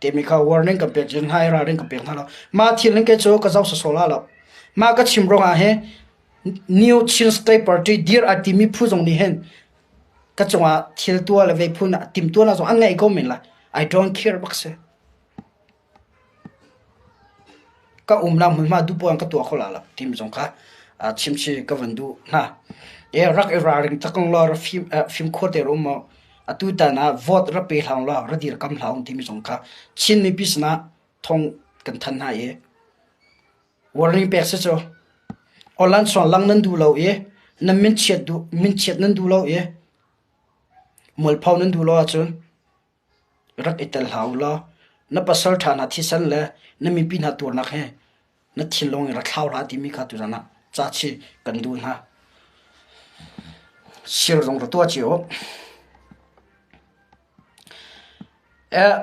S1: Timi kha warning kan pek cun hna ralring kan pek hna lo. Mah thil hin kei cu ka zoh sawsawh la lo. Mah ka chim ruangah hi New Chin State Party dir a timi phu zong nih hin ka cungah thil tuah le vei phun timtuahnak zong an ngei ko men lai. I don't care bak si. Ka umnak hmunhma duhpoah in ka tuah kho la lo timi zong kha chimchih ka van duh hna. E rak i ralring takung law ra fim fimkhur te um maw atutan ah vote ra pe hlah law ra dirkam hlah timi zong kha Chin mipi sinah thong kan thanh hna i warning pek si cu Online suang lang nan duh lo i nan min chiat duh min chiat nan duh lo i mualpho nan duh lo ahcun Rak i tel hlah u law na pasal ṭha hna thisen le na mipi hna tuarnak he na thinlung in ra thlau hlah timi kha tuzan ah ca chih kan duh hna. Sir zong ra tuah cio. Eh,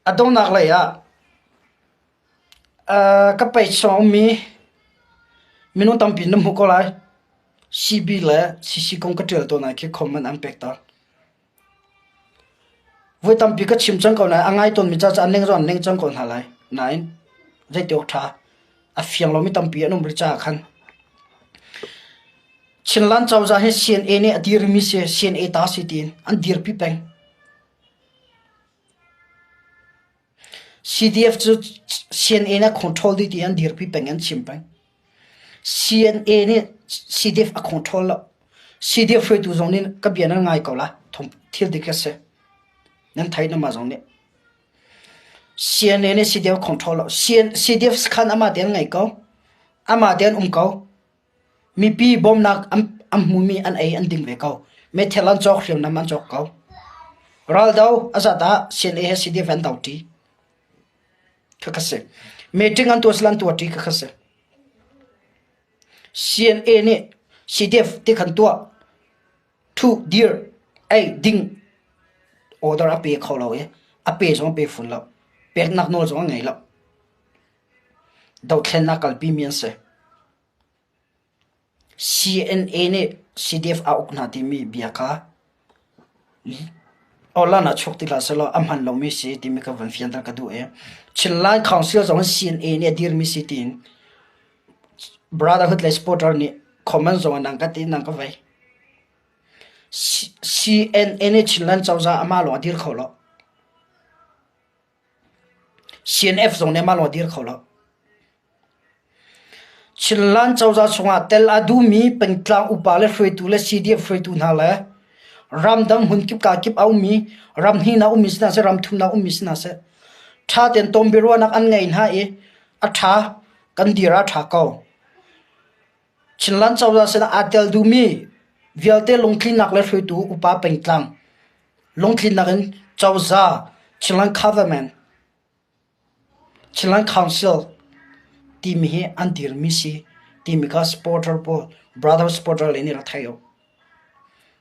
S1: a donghnak lei ah ka page chung a ummi minung tampi nan hmuh ko lai. CB le CC kong ka ṭial tawn ah khi comment an pek tawn. Voi tampi ka chim cang ko nain a ngai tawnmi ca cu an leng zong an leng cang ko hna lai. Nain zeiti awk ṭha a fiang lomi tampi an um rih caah khan. Chinland cozah hi CNA nih a dirmi si, CNA ta si tiin an dirpi peng. CDF cu CNA nih a control dih ti an dirpi peng an chim peng. CNA nih CDF a control lo. CDF hruaitu zong nih ka bia nan ngai ko la. Thil dik a si. Nan theih na mah zong nih. CNA nih CDF control lo. CDF sakhan amah te an ngei ko. Amah te an um ko. Mipi bawmnak an hmumi an ei an ding ve ko. Meithal an cawk, hriamnam an cawk ko. Raldo a zat ah CNA he CDF an do ṭi. Khakha si. Meeting an tuah sila an tuah ṭi khakha si. CNA nih CDF ti khan tuah thu dir ei ding order a pe kho lo i a pe zong a pe fun lo. Peknak nawl zong a ngei lo. Dothlennak kalpimi an si. CNA nih CDF a uk hna timi bia kha online ah chuak ti hlah sehlaw a hman lomi si timi ka van fianter ka duh i Chinland Council zong hi CNA nih a dirmi si tiin Brotherhood le supporter nih comment zong ah nan ka ti nan ka vei. CNA nih Chinland cozah amah lawng a dir kho lo. CNF zong nih mah lawng a dir kho lo. Chinland cozah chungah tel a duhmi pengtlang upa le hruaitu le CDF hruaitu hna le ramdang hmunkip kakip a ummi ramhnih ummi si hna seh ramthumnak ummi si hna seh ṭha tein tawnbiaruahnak an ngei hna i a ṭha kan dir ah a ṭha ko. Chinland cozah sinah aa tel duhmi vialte lungtlinnak le hruaitu upa pengtlang lungtlinnak in cozah Chinland government Chinland Council timi hi an dirmi si timi kha supporter pawl brother supporter le nih rak thei u.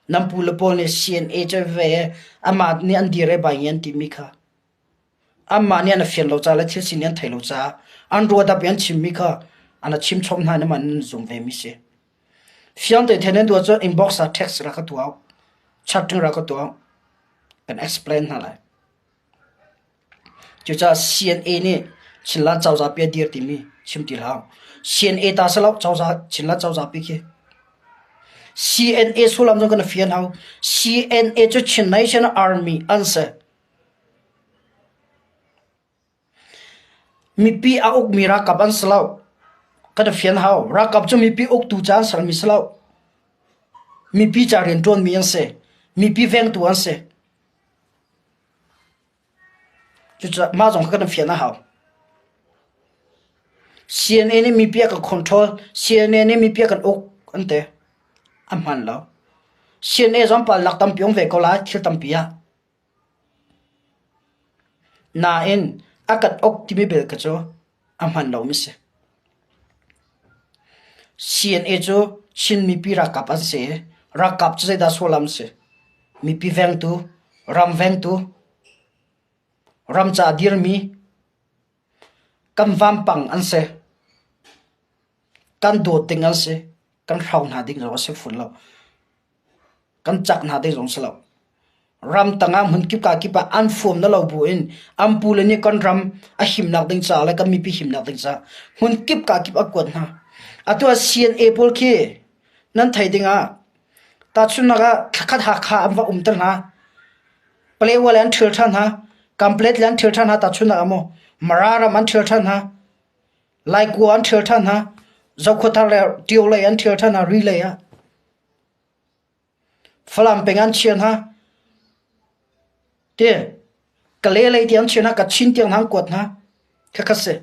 S1: Nan pu le pawl nih CNA cu ve amah nih an dir e bai an timi kha Anmah nih an i fian lo ca le thil sining an theih lo caah an ruahdap i an chimmi kha an i chim chom hna i anmah nih an zum vemi si. Fiang tein nan tuah cun inbox ah text rak ka tuah u. Chatting rak ka tuah u. Kan explain hna lai. Cucaah CNA nih Chinland cozah pi a dir timi chim ti hlah. CNA ta si lo cozah Chinland cozah pi khi. CNA sullam zong kan i fian hau. CNA cu Chin Nation Army an si. Mipi a ukmi ralkap an si lo. Kan i fian hau. Ralkap cu mipi uktu ca an sermi si lo. Mipi ca rianṭuanmi an si. Mipi vengtu an si. Cucaah mah zong kha kan i fian a hau. CNA nih mipi a kan control. CNA nih mipi a kan uk an ti. A hman lo. CNA zong palnak tampi um ve ko lai thil tampi ah. Nain a kan uk timi bel kha cu a hman lomi si. CNA cu Chin mipi ralkap an si i ralkap cu zeidah sullam a si? Mipi vengtu, ram vengtu, ram ca dirmi, kan vampang an si. Kan dawt ding an si. Kan hro hna ding zong a si fawn lo. Kan cak hna ding zong si lo. Ramtang ah hmunkip kakip ah an fuam na lo buin an pule nih kan ram a himnak ding caah le kan mipi himnak ding caah hmunkip kakip a kuat hna. Atu ah CNA pawl khi nan thei ding ah tahchunhnak ah thlakhat Hakha an va umter hna. Palewa le an ṭhial ṭhan hna. Kanplet le an ṭhial ṭhan hna tahchunhnak ah maw Mara ram an ṭhial ṭhan hna. Laikua an ṭhial ṭhan hna. Zokhua le Tio lei an ṭhial ṭhan hna Ri lei ah. Falam peng an chia hna. Ti Kale lei tiang chia hna, Kachin tiang hna an kuat hna. Khakha si.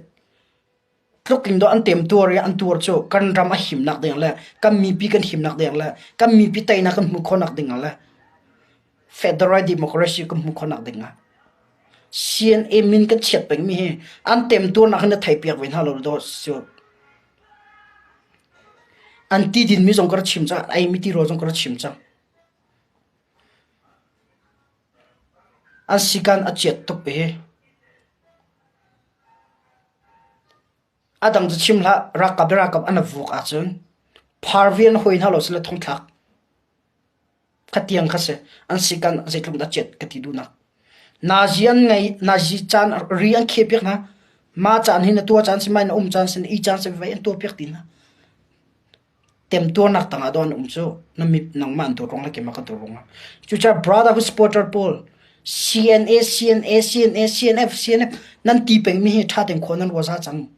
S1: Tluk in dawh an temtuar i an tuar cu kan ram a himnak ding le kan mipi kan himnak ding le kan mipi teinak kan hmuh khawhnak ding le federal democracy kan hmuh khawhnak ding ah CNA min kan chiat pengmi hi an temtuarnak hin na thei piak ve hna lo dawh cu. An ti dinmi zong ka rak chim cang, an eimi tirawl zong ka rak chim cang. An sikan a chiat tuk i a dang cu chim hlah, ralkap le ralkap an i vuak ahcun pharvi an hawi hna lo sile thongthlak Khatiang kha si. An sikan zeitluk dah chiat ka ti duhnak. Nazi an ngei, nazi caan ri an kheh piak hna. Ma caan hi na tuah caan si, mai na um caan si, na i caan si, vai an tuah piak ti hna. Temtuarnak tangah dawh an um cu na mit nangmah an dawt ruang le keimah ka dawt ruangah. Cucaah brotherhood supporter pawl CNA, CNA, CNA, CNF, CNF nan ti pengmi hi ṭha tein khua nan rua za cang.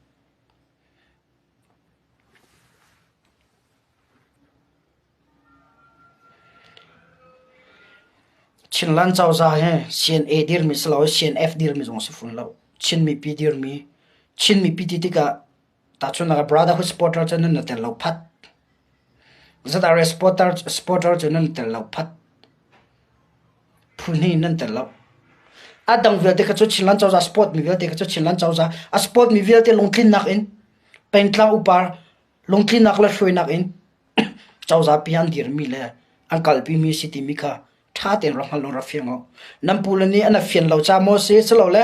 S1: Chinland cozah hi CNA dirmi si lo i CNF dirmi zong si fawn lo. Chin mipi dirmi. Chin mipi ti tikah tahchunhnak ah Brotherhood supporter cu nan tel lo phat. ZRA supporter, supporter cu nan tel lo phat. Phu hnih nan tel lo. A dang vialte kha cu Chinland cozah support mi vialte kha cu Chinland cozah a support mi vialte lungtlinnak in pengtlang upa lungtlinnak le hruainak in cozah pi an dirmi le an kalpimi si timi kha ṭha tein rak hngal law rak fiang u. Nan pule nih an fian lo ca maw si silole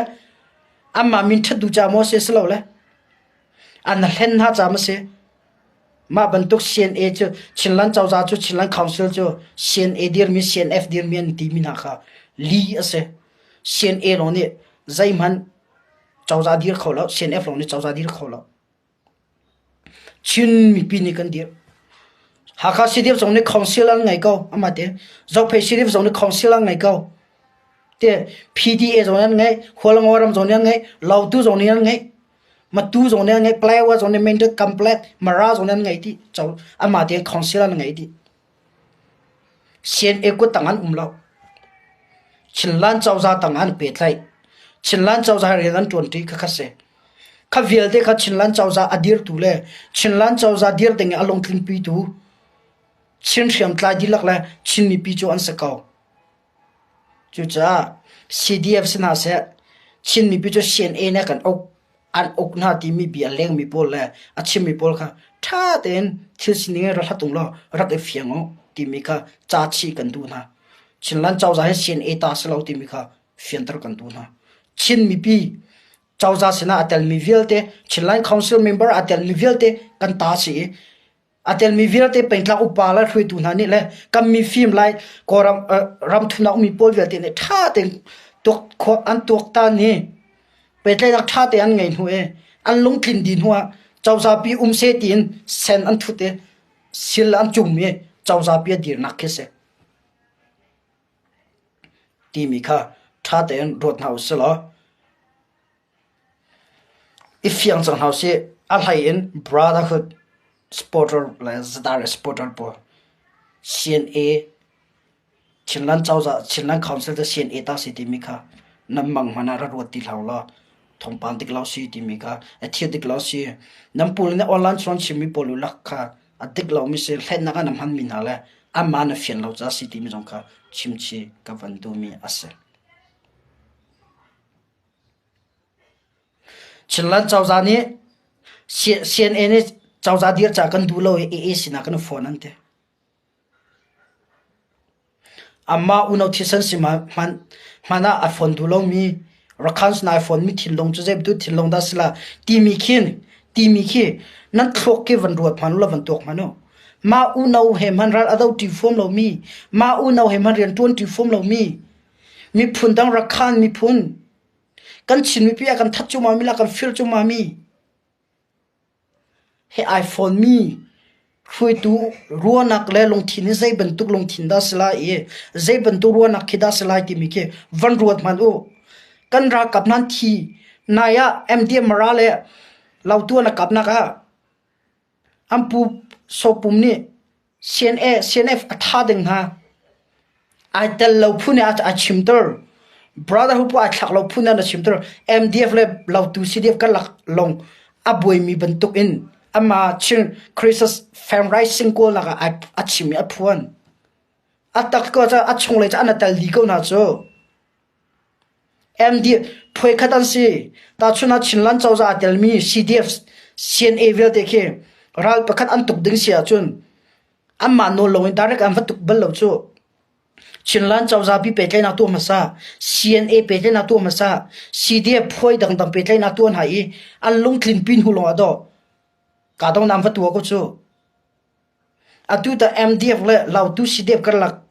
S1: anmah min ṭhat duh ca maw si silole an hlen hna ca maw si mah bantuk CNA cu Chinland cozah cu Chinland Council cu CNA dirmi CNF dirmi an timi hna kha li a si. CNA lawng nih zeihmanh cozah dir kho lo CNF lawng nih cozah dir kho lo. Chin mipi nih kan dirh. Hakha CDF zong nih council an ngei ko amah te. Zophei CDF zong nih council an ngei ko. Te PDA zong nih an ngei, Hualngo ram zong nih an ngei, Lautu zong nih an ngei, Matu zong nih an ngei, Palawa zong nih Mendut Complex, Mara zong nih an ngei dih. Amah tein council an ngei dih. CNA kut tang an um lo. Chinland cozah tang an pehtlaih. Chinland cozah rian an ṭuanṭi khakha si. Kha vialte kha Chinland cozah a dirtu le Chinland cozah dir ding i a lungtlinpitu Chin hriamtlai dihlak le Chin mipi cu an si ko. Cucaah CDF si hna seh, Chin mipi cu CNA nih kan uk, an uk hna timi bia a lengmi pawl le a chimmi pawl kha ṭha tein thil sining in rak hlat ung law rak i fiang u timi kha ca chih kan duh hna. Chinland cozah hi CNA ta si lo timi kha fianter kan duh hna. Chin mipi cozah sinah a telmi vialte, Chinland Council member a telmi vialte kan ta si i A telmi vialte pengtlang upa le hruaitu hna nih le kan mifim lai Kawlram ram thumnak ummi pawl vialte nih ṭha tein tuak khawh an tuaktan i pehtlaihnak ṭha tein an ngei hnu i an lungtlin dih hnu ah cozahpi um seh tiin sen an thut i sil an cum i cozahpi a dirnak khi si timi kha ṭha tein ruat hna usih law I fiang cang hna usih. A hlei in Brotherhood supporter le ZRA supporter pawl CNA Chinland cozah Chinland Council cu CNA ta si timi kha nan mang hmanh ah ra ruat ti hlah ulaw thawngpang dik lo si timi kha a thil dik lo si. Nan pawl nih online chung an chimmi pawl u lak kha a dik lomi si hlennak ah na hmanmi hna le anmah na fian lo caah si timi zong kha chimchih ka van duhmi a si. Chinland cozah nih CNA nih cozah dir ca kan duh lo i AA sinah kan i fawn an ti. Amah unau thisen si hmanh ah a fawn duh lomi Rakhine sinah ai fawnmi thinlung cu zei bantuk thinlung dah a si la timi khin timi khi nan thluak khi van ruat hmanh u law van tuak hmanh u. Mah unau he hmanh ral a do ṭi fuam lomi, mah unau he hmanh rian ṭuan ṭi fuam lomi Miphun dang Rakhan miphun kan Chin mipi a kan that cuahmah mi le a kan fir cuahmah mi he ai fawn mi hruaitu ruahnak le lungthin hi zei bantuk lungthin dah si lai i zei bantuk ruahnak khi dah si lai timi khi van ruat hmanh u. Kan ralkap nan thi nai ah MDM Mara le Lautu an kapnak ah an pu Sopum nih CNA, CNF a tha ding hna. Ai tel lo phu nih a chimter. Brotherhood pu ai thlak lo phu nih a chimter. MDF le Lautu CDF karlak lawng a buaimi bantuk in ama Chin Christmas Fam Rising kawlnak ah a chim i a phuan. A tak ko ca a chunglei ca an tel dih ko hna cu. MD phuaikhat an si. Tahchun ah Chinland cozah aa telmi CDF, CNA vialte khi ral pakhat an tuk ding si ahcun anmah nawl loin direct an va tuk bal lo cu. Chinland cozah pi pehtlaihnak tuah hmasa, CNA pehtlaihnak tuah hmasa, CDF phuai dangdang pehtlaihnak tuah hna i an lungtlin pi hnu lawng ah dawh kahdohnak an va tuah ko cu. Atu tah MDF le Lautu CDF karlak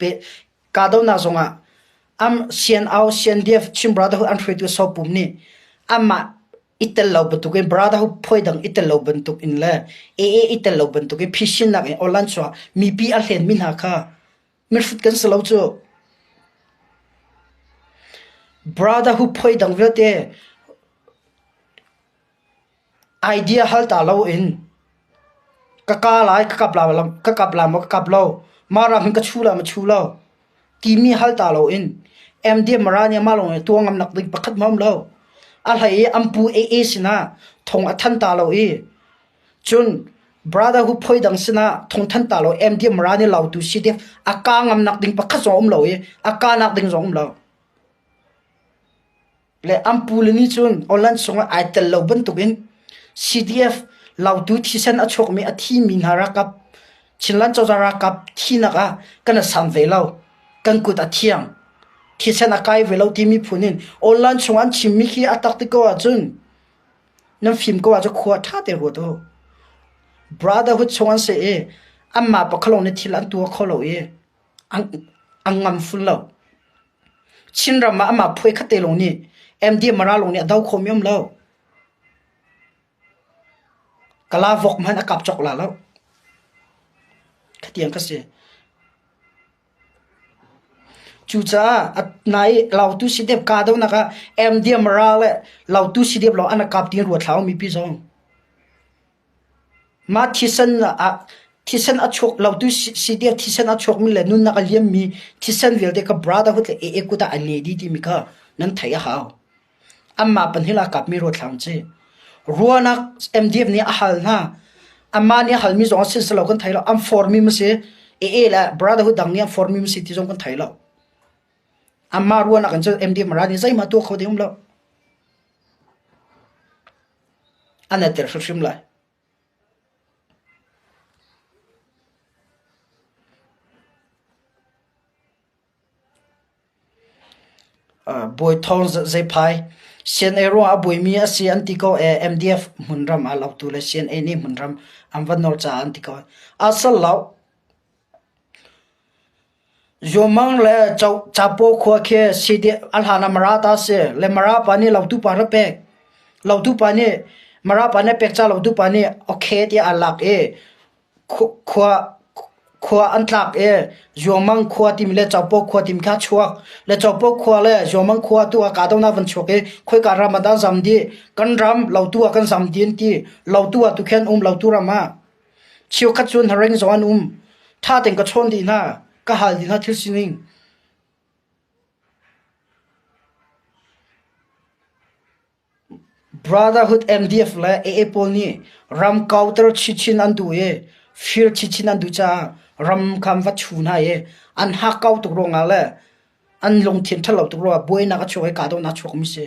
S1: kahdohnak zongah am CNO, CNDF, Chin Brotherhood an hruaitu Sopum nih anmah I tel lo bantukin Brotherhood phuai dang i tel lo bantukin le AA i tel lo bantukin phisinnak in online chuah mipi a hlenmi hna kha mihrut kan si lo cu. Brotherhood phuai dang vialte Idea hal ta loin ka ka lai ka kap la ka kap la maw ka kap lo, mah ram hin ka chu la maw chu lo timi hal ta loin MDM Mara nih mah lawng in tuah ngam nak ding pakhat hmanh a um lo. A hlei i an pu AA sinah thong a than ta lo i cun Brotherhood phoi dang sinah thong than ta lo MDM Mara nih lautu CDF a ka ngam nak ding pakhat zong a um lo i a ka nak ding zong a um lo. Le an pule nih cun online chungah ai tel lo bantukin CDF lautu thisen a chuakmi a thimi hna ralkap Chinland cozah ralkap thinak ah kan i san ve lo. Kan kut a thiang. Thisen a kai ve lo timi phun in online chung an chimmi khi a tak ti ko ahcun nan fim ko ahcun khua ṭha te ruat u. Brotherhood chung an si i anmah pakhalong nih thil an tuah kho lo i an ngam fun lo. Chinram ah amah phuai khat te lawng nih MD Mara lawng nih a do khawhmi um lo. Kala vok hmanh a kap cawk la lo. Khatiang ka si. Cucaah nai lautu sidep ka do nak ah MD Mara le lautu sidep lawng an kap ti ruat hlau mipi zong. Mah thisen ah thisen a chuak lotu si tiah thisen a chuakmi le nunnak a liammi thisen vialte kha brotherhood le AA kut ah a le dih timi kha nan theih a hau. Anmah pahnih a kapmi ruathlang ci. Ruahnak MDF nih a hal hna. Anmah nih a halmi zong a si si lo kan thei lo. An formi ma si AA le brotherhood dang nih an formi ma si ti zong kan thei lo. Anmah ruahnak in cun MDF mara nih zeihmah tuah kho ding um lo. An i tel hrimhrim lai. Bawi Thawng Zeiphai CNA ruangah a buaimi a si an ti ko ee. MDF hmunram ah Lautu le CNA nih hmunram an va nawr caah an ti ko. A sal lo. Zuamang le Capo khua khi a hlan ah Mara ta a si. Le Mara pa nih Lautu pa rak pek. Lautu pa nih Mara pa nih a pek caah Lautu pa nih okay tiah aa lak i khua khua an tlak i Zuangmang khua timi le Capo khua timi kha a chuak. Le Capo khua le Zuangmang khua tu ah kahdohnak van chuak i khoika ram ah dah zam dih? Kan ram Lautu ah kan zam dih an ti. Lautu ah tu khi an um Lautu ram ah. Cheukhat cu hnaring zong an um. Ṭha tein ka chawn dih hna. Ka hal dih hna thil sining. Brotherhood MDF le AA pawl nih ram kauter chinchin an duh i fir chinchin an duh caah ram kha an va chu hna i an hakkau tuk ruangah le an lungthin ṭhalo tuk ruangah buainak a chuak i kahdohnak a chuakmi si.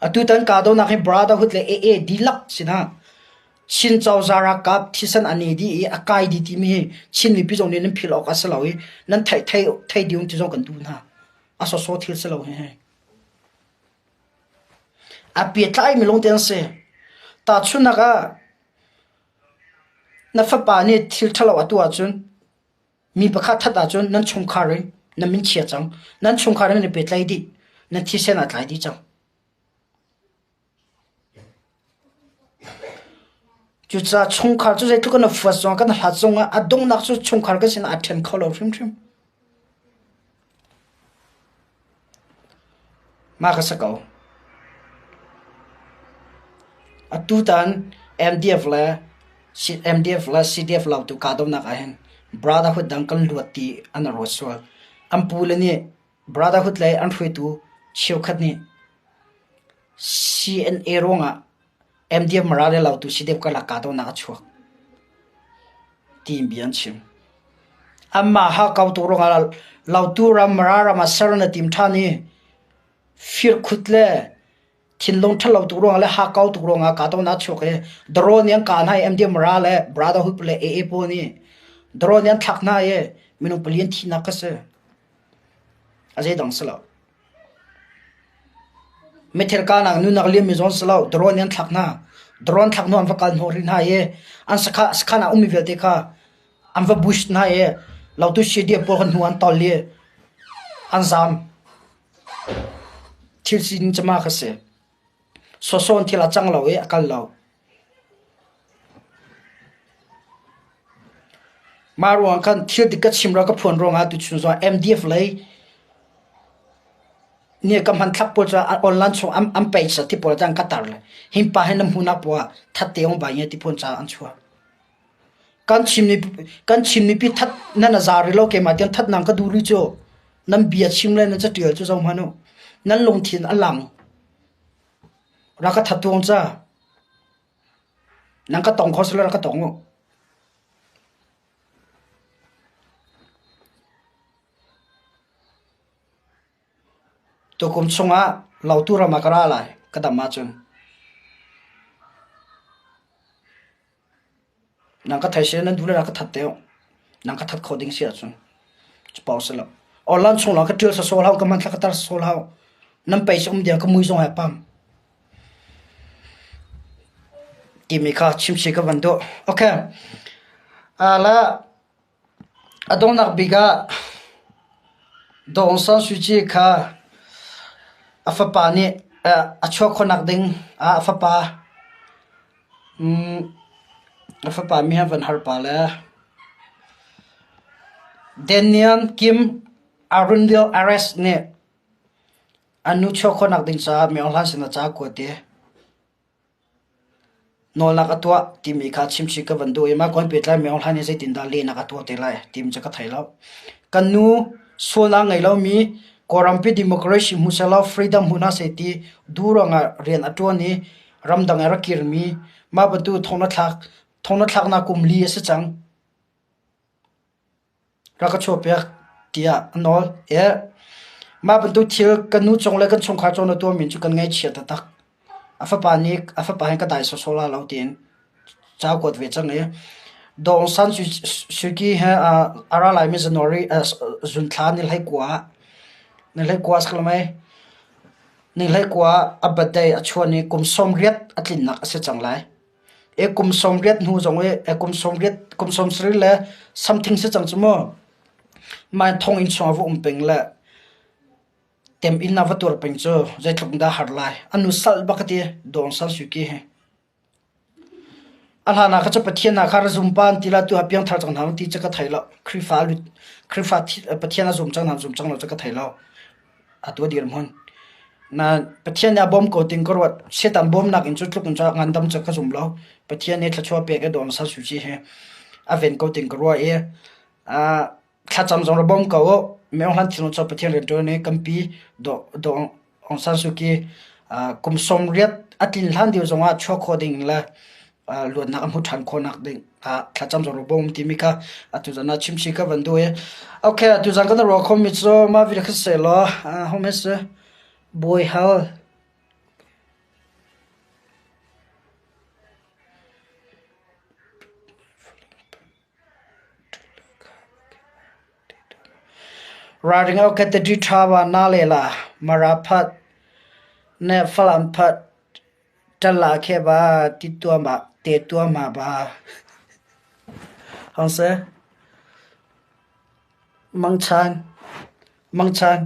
S1: Atutan kahdohnak hi Brotherhood le AA dihlak sinah Chin cozah ralkap thisen an i dih i a kai dih timi hi Chin mipi zong nih nan philh awk a si lo i nan theih thei thei ding ti zong kan duh hna. A sawsawh thil si lo hi. A pehtlaimi lawngte an si. Tahchunhnak ah na fapa nih thil ṭhalo a tuah ahcun Mi pakhat that ahcun nan chungkhar in nan min chia cang. Nan chungkhar in nan i pehtlaih dih. Nan thisen aa tlai dih cang. Cucaah chungkhar cu zeitluk in a fuat zongah kan hlat zongah a donghnak cu chungkhar kan sinah aa ṭhen kho lo hrimhrim. Mah ka si ko. Atutan MDF le MDF le CDF lautu kahdohnak ahhin Brotherhood dang kan luat ti an ruat sual. An pule nih Brotherhood lei an hruaitu cheukhat nih CNA ruangah MDF Mara le Lautu CDF karlak kahdohnak a chuak tiin bia an chim. Anmah hakkau tuk ruangah Lautu ram Mara ram ah ser na tim ṭhan i firkhut le thinlung ṭhalo tuk ruangah le hakkau tuk ruangah kahdohnak a chuak i drone nih an kah hna i MDF Mara le Brotherhood le AA pawl nih drone nih an thlak hna i minung pali an thihnak a si. A zeidang si lo. Mithil kahnak nunnak liammi zong si lo. Drone nih an thlak hna. Drone thlak hnu an va kal hnawh rih hna i an sakhan ah ummi vialte kha an va bush hna i lautu CDF pawl kha hnu an tol i an zaam. Thil sining cama kha si. Sawsawn thil a cang lo i a kal lo. Mah ruang khan thil dik ka chim ro ka phuan ruangah tuchun zong MDF lei nih ka hmanthlak pawl cu online chung an page ti pawl an ka tar le hin pa hi na hmuhnak poah ah that te ong bai nge ti phun ca an chuah. Kan chim ni kan chim ni pi that nan a za ri lo keimah tiang that nang ka duh ri cu nan bia chim le nan catial cu zoh hmanh u. Nan lungthin a lang. Rak ka that tuang ca. Nan ka tong kho sila rak ka tong u. Tukum chungah Lautu ram ah ka ra lai, ka dam ahcun. Nang ka thei seh nan duh le rak ka that te u. Nang ka that kho ding si ahcun. Cu si lo. Online chung lawng ka ṭial sawsawh hlah u, ka hmanthlak ka tar sawsawh hlah u. Nan pei um diang ka mui zong he pam. Timi kha chimchih ka van duh. Okay. Ala A donghnak bik ah Daw Aung San Suu Kyi kha a fapa nih a chuah khawhnak ding ah a fapa a fapa mi a van har pah le Daniel Kim Arundel Ares nih a nu chuah khawhnak ding caah Myo Hlan sinah ca a kuat i Nawlnak a tuah timi kha chimchih ka van duh i mah kong pehtlai Myo Hlan nih zeitindah lehnak a tuah te lai timi cu ka thei lo. Kan nu sualnak ngei lomi Kawlrampi democracy hmu sehlaw freedom hmu hna seh ti duh ruangah rian a ṭuan i ramdang i a rak kirmi mah bantuk thong na thlak thong na thlaknak kum li a si cang. Rak ka chuahpiak tiah a nawl. Mah bantuk thil kan nu cung le kan chungkhar cung na tuahmi cu kan ngaihchia taktak. A fapa nih a fapa he ka dai sawsawh la lo tiin ca a kuat ve cang i Daw Aung San Suu Kyi he a ra laimi January zunthla ni 19 ah ni 19 a si ko mei? Ni 19 ah a birthday a chuan i kum 80 a tlinnak a si cang lai. E kum 80 hnu zong i kum 80 kum 70 le something si cang cu mu. Mai thonginn chung ah va um peng le tem inn ah va tuar peng cu zeitluk dah har lai. Anu sal bak ka ti Daw Aung San Suu Kyi hi. A hlan ah kha cu Pathian ah kha ra zum pa an ti la tu ah piangthar cang hna ti cu ka thei lo. Khrihfa Khrihfa Pathian a zum cang hna zum cang lo cu ka thei lo. Atu a dirhmun. Na Pathian nih a bawm ko ting ka ruat. Satan bawmnak in cu tluk in cu ngandam cu ka zum lo. Pathian nih thluachuah pek i Daw Aung San Suu Kyi hi a ven ko ting ka ruah i thlacam zong ra bawm ko u. Myo Hlan thinlung cu Pathian rianṭuan i kampi Daw Daw Aung San Suu Kyi kum 80 a tlin hlan deuh zongah chuah khawh ding le luatnak a hmu ṭhan khawhnak ding ah thlacam zong bawm timi kha atu zan ah chimchih ka van duh i okay atu zan kan ruah khomi cu mah vil kha seh law hom he si bawi hal Ralring au ka tadi ṭha wa na le la mara phat ne falam phat Ṭal ah kheh ba ti tuahmah te tuahmah ba. Hong seh. Mangchan. Mangchan.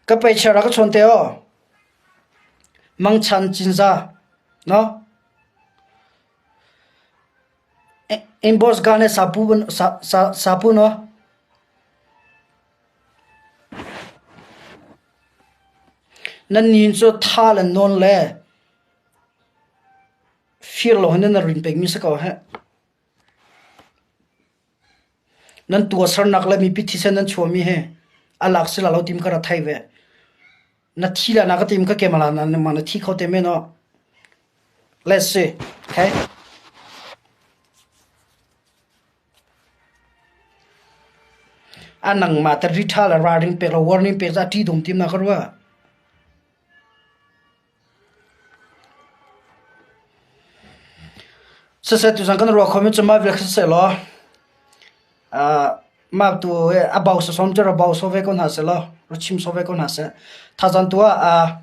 S1: Ka pei chia ra ka chawn te aw. Mangchan Cinza. No? Inbox ga ne sapu sa sa sapu no? Nan nin cu tha le nawn le fir lo hin nan rin pengmi si ko heh. Nan tuahsernak le mipi thisen nan chuahmi hi a lak si la lo tim ka ra thei ve. Na thi la na ka tim ka kem la na na thi kho te men aw. Let's see. Okay. A nangmah te ri ṭha le ralring pek lo warning pek cu a ṭih dum tim na ka ruah. Siseh tuzan kan ruah khomi cu mah vial kha siseh law mah tu a bau sawsawm cu ra bau sawh ve ko hna seh law ra chim sawh ve ko hna seh. Thazang tu ah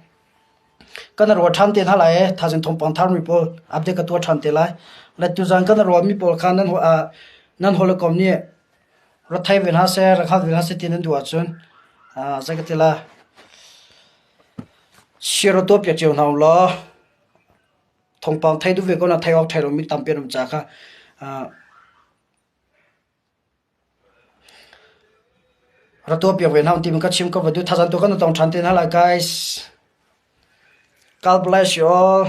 S1: Kan ruah ṭhan te hna lai i thaizing thawngpang tharmi pawl update ka tuah ṭhan te lai. Le tuzan kan ruahmi pawl kha nan nan hawikom nih ra thei ve hna seh, ra hngal ve hna seh ti nan duh ahcun zei ka ti lai, share tuah piak cio hna u law. Thawngpang thei duh ve ko na thei awk thei lomi tampi an um caah kha ra tuah piak ve hna timi ka chim ka va duh. Thazang tu kan tong ṭhan te hna lai guys. God bless you all.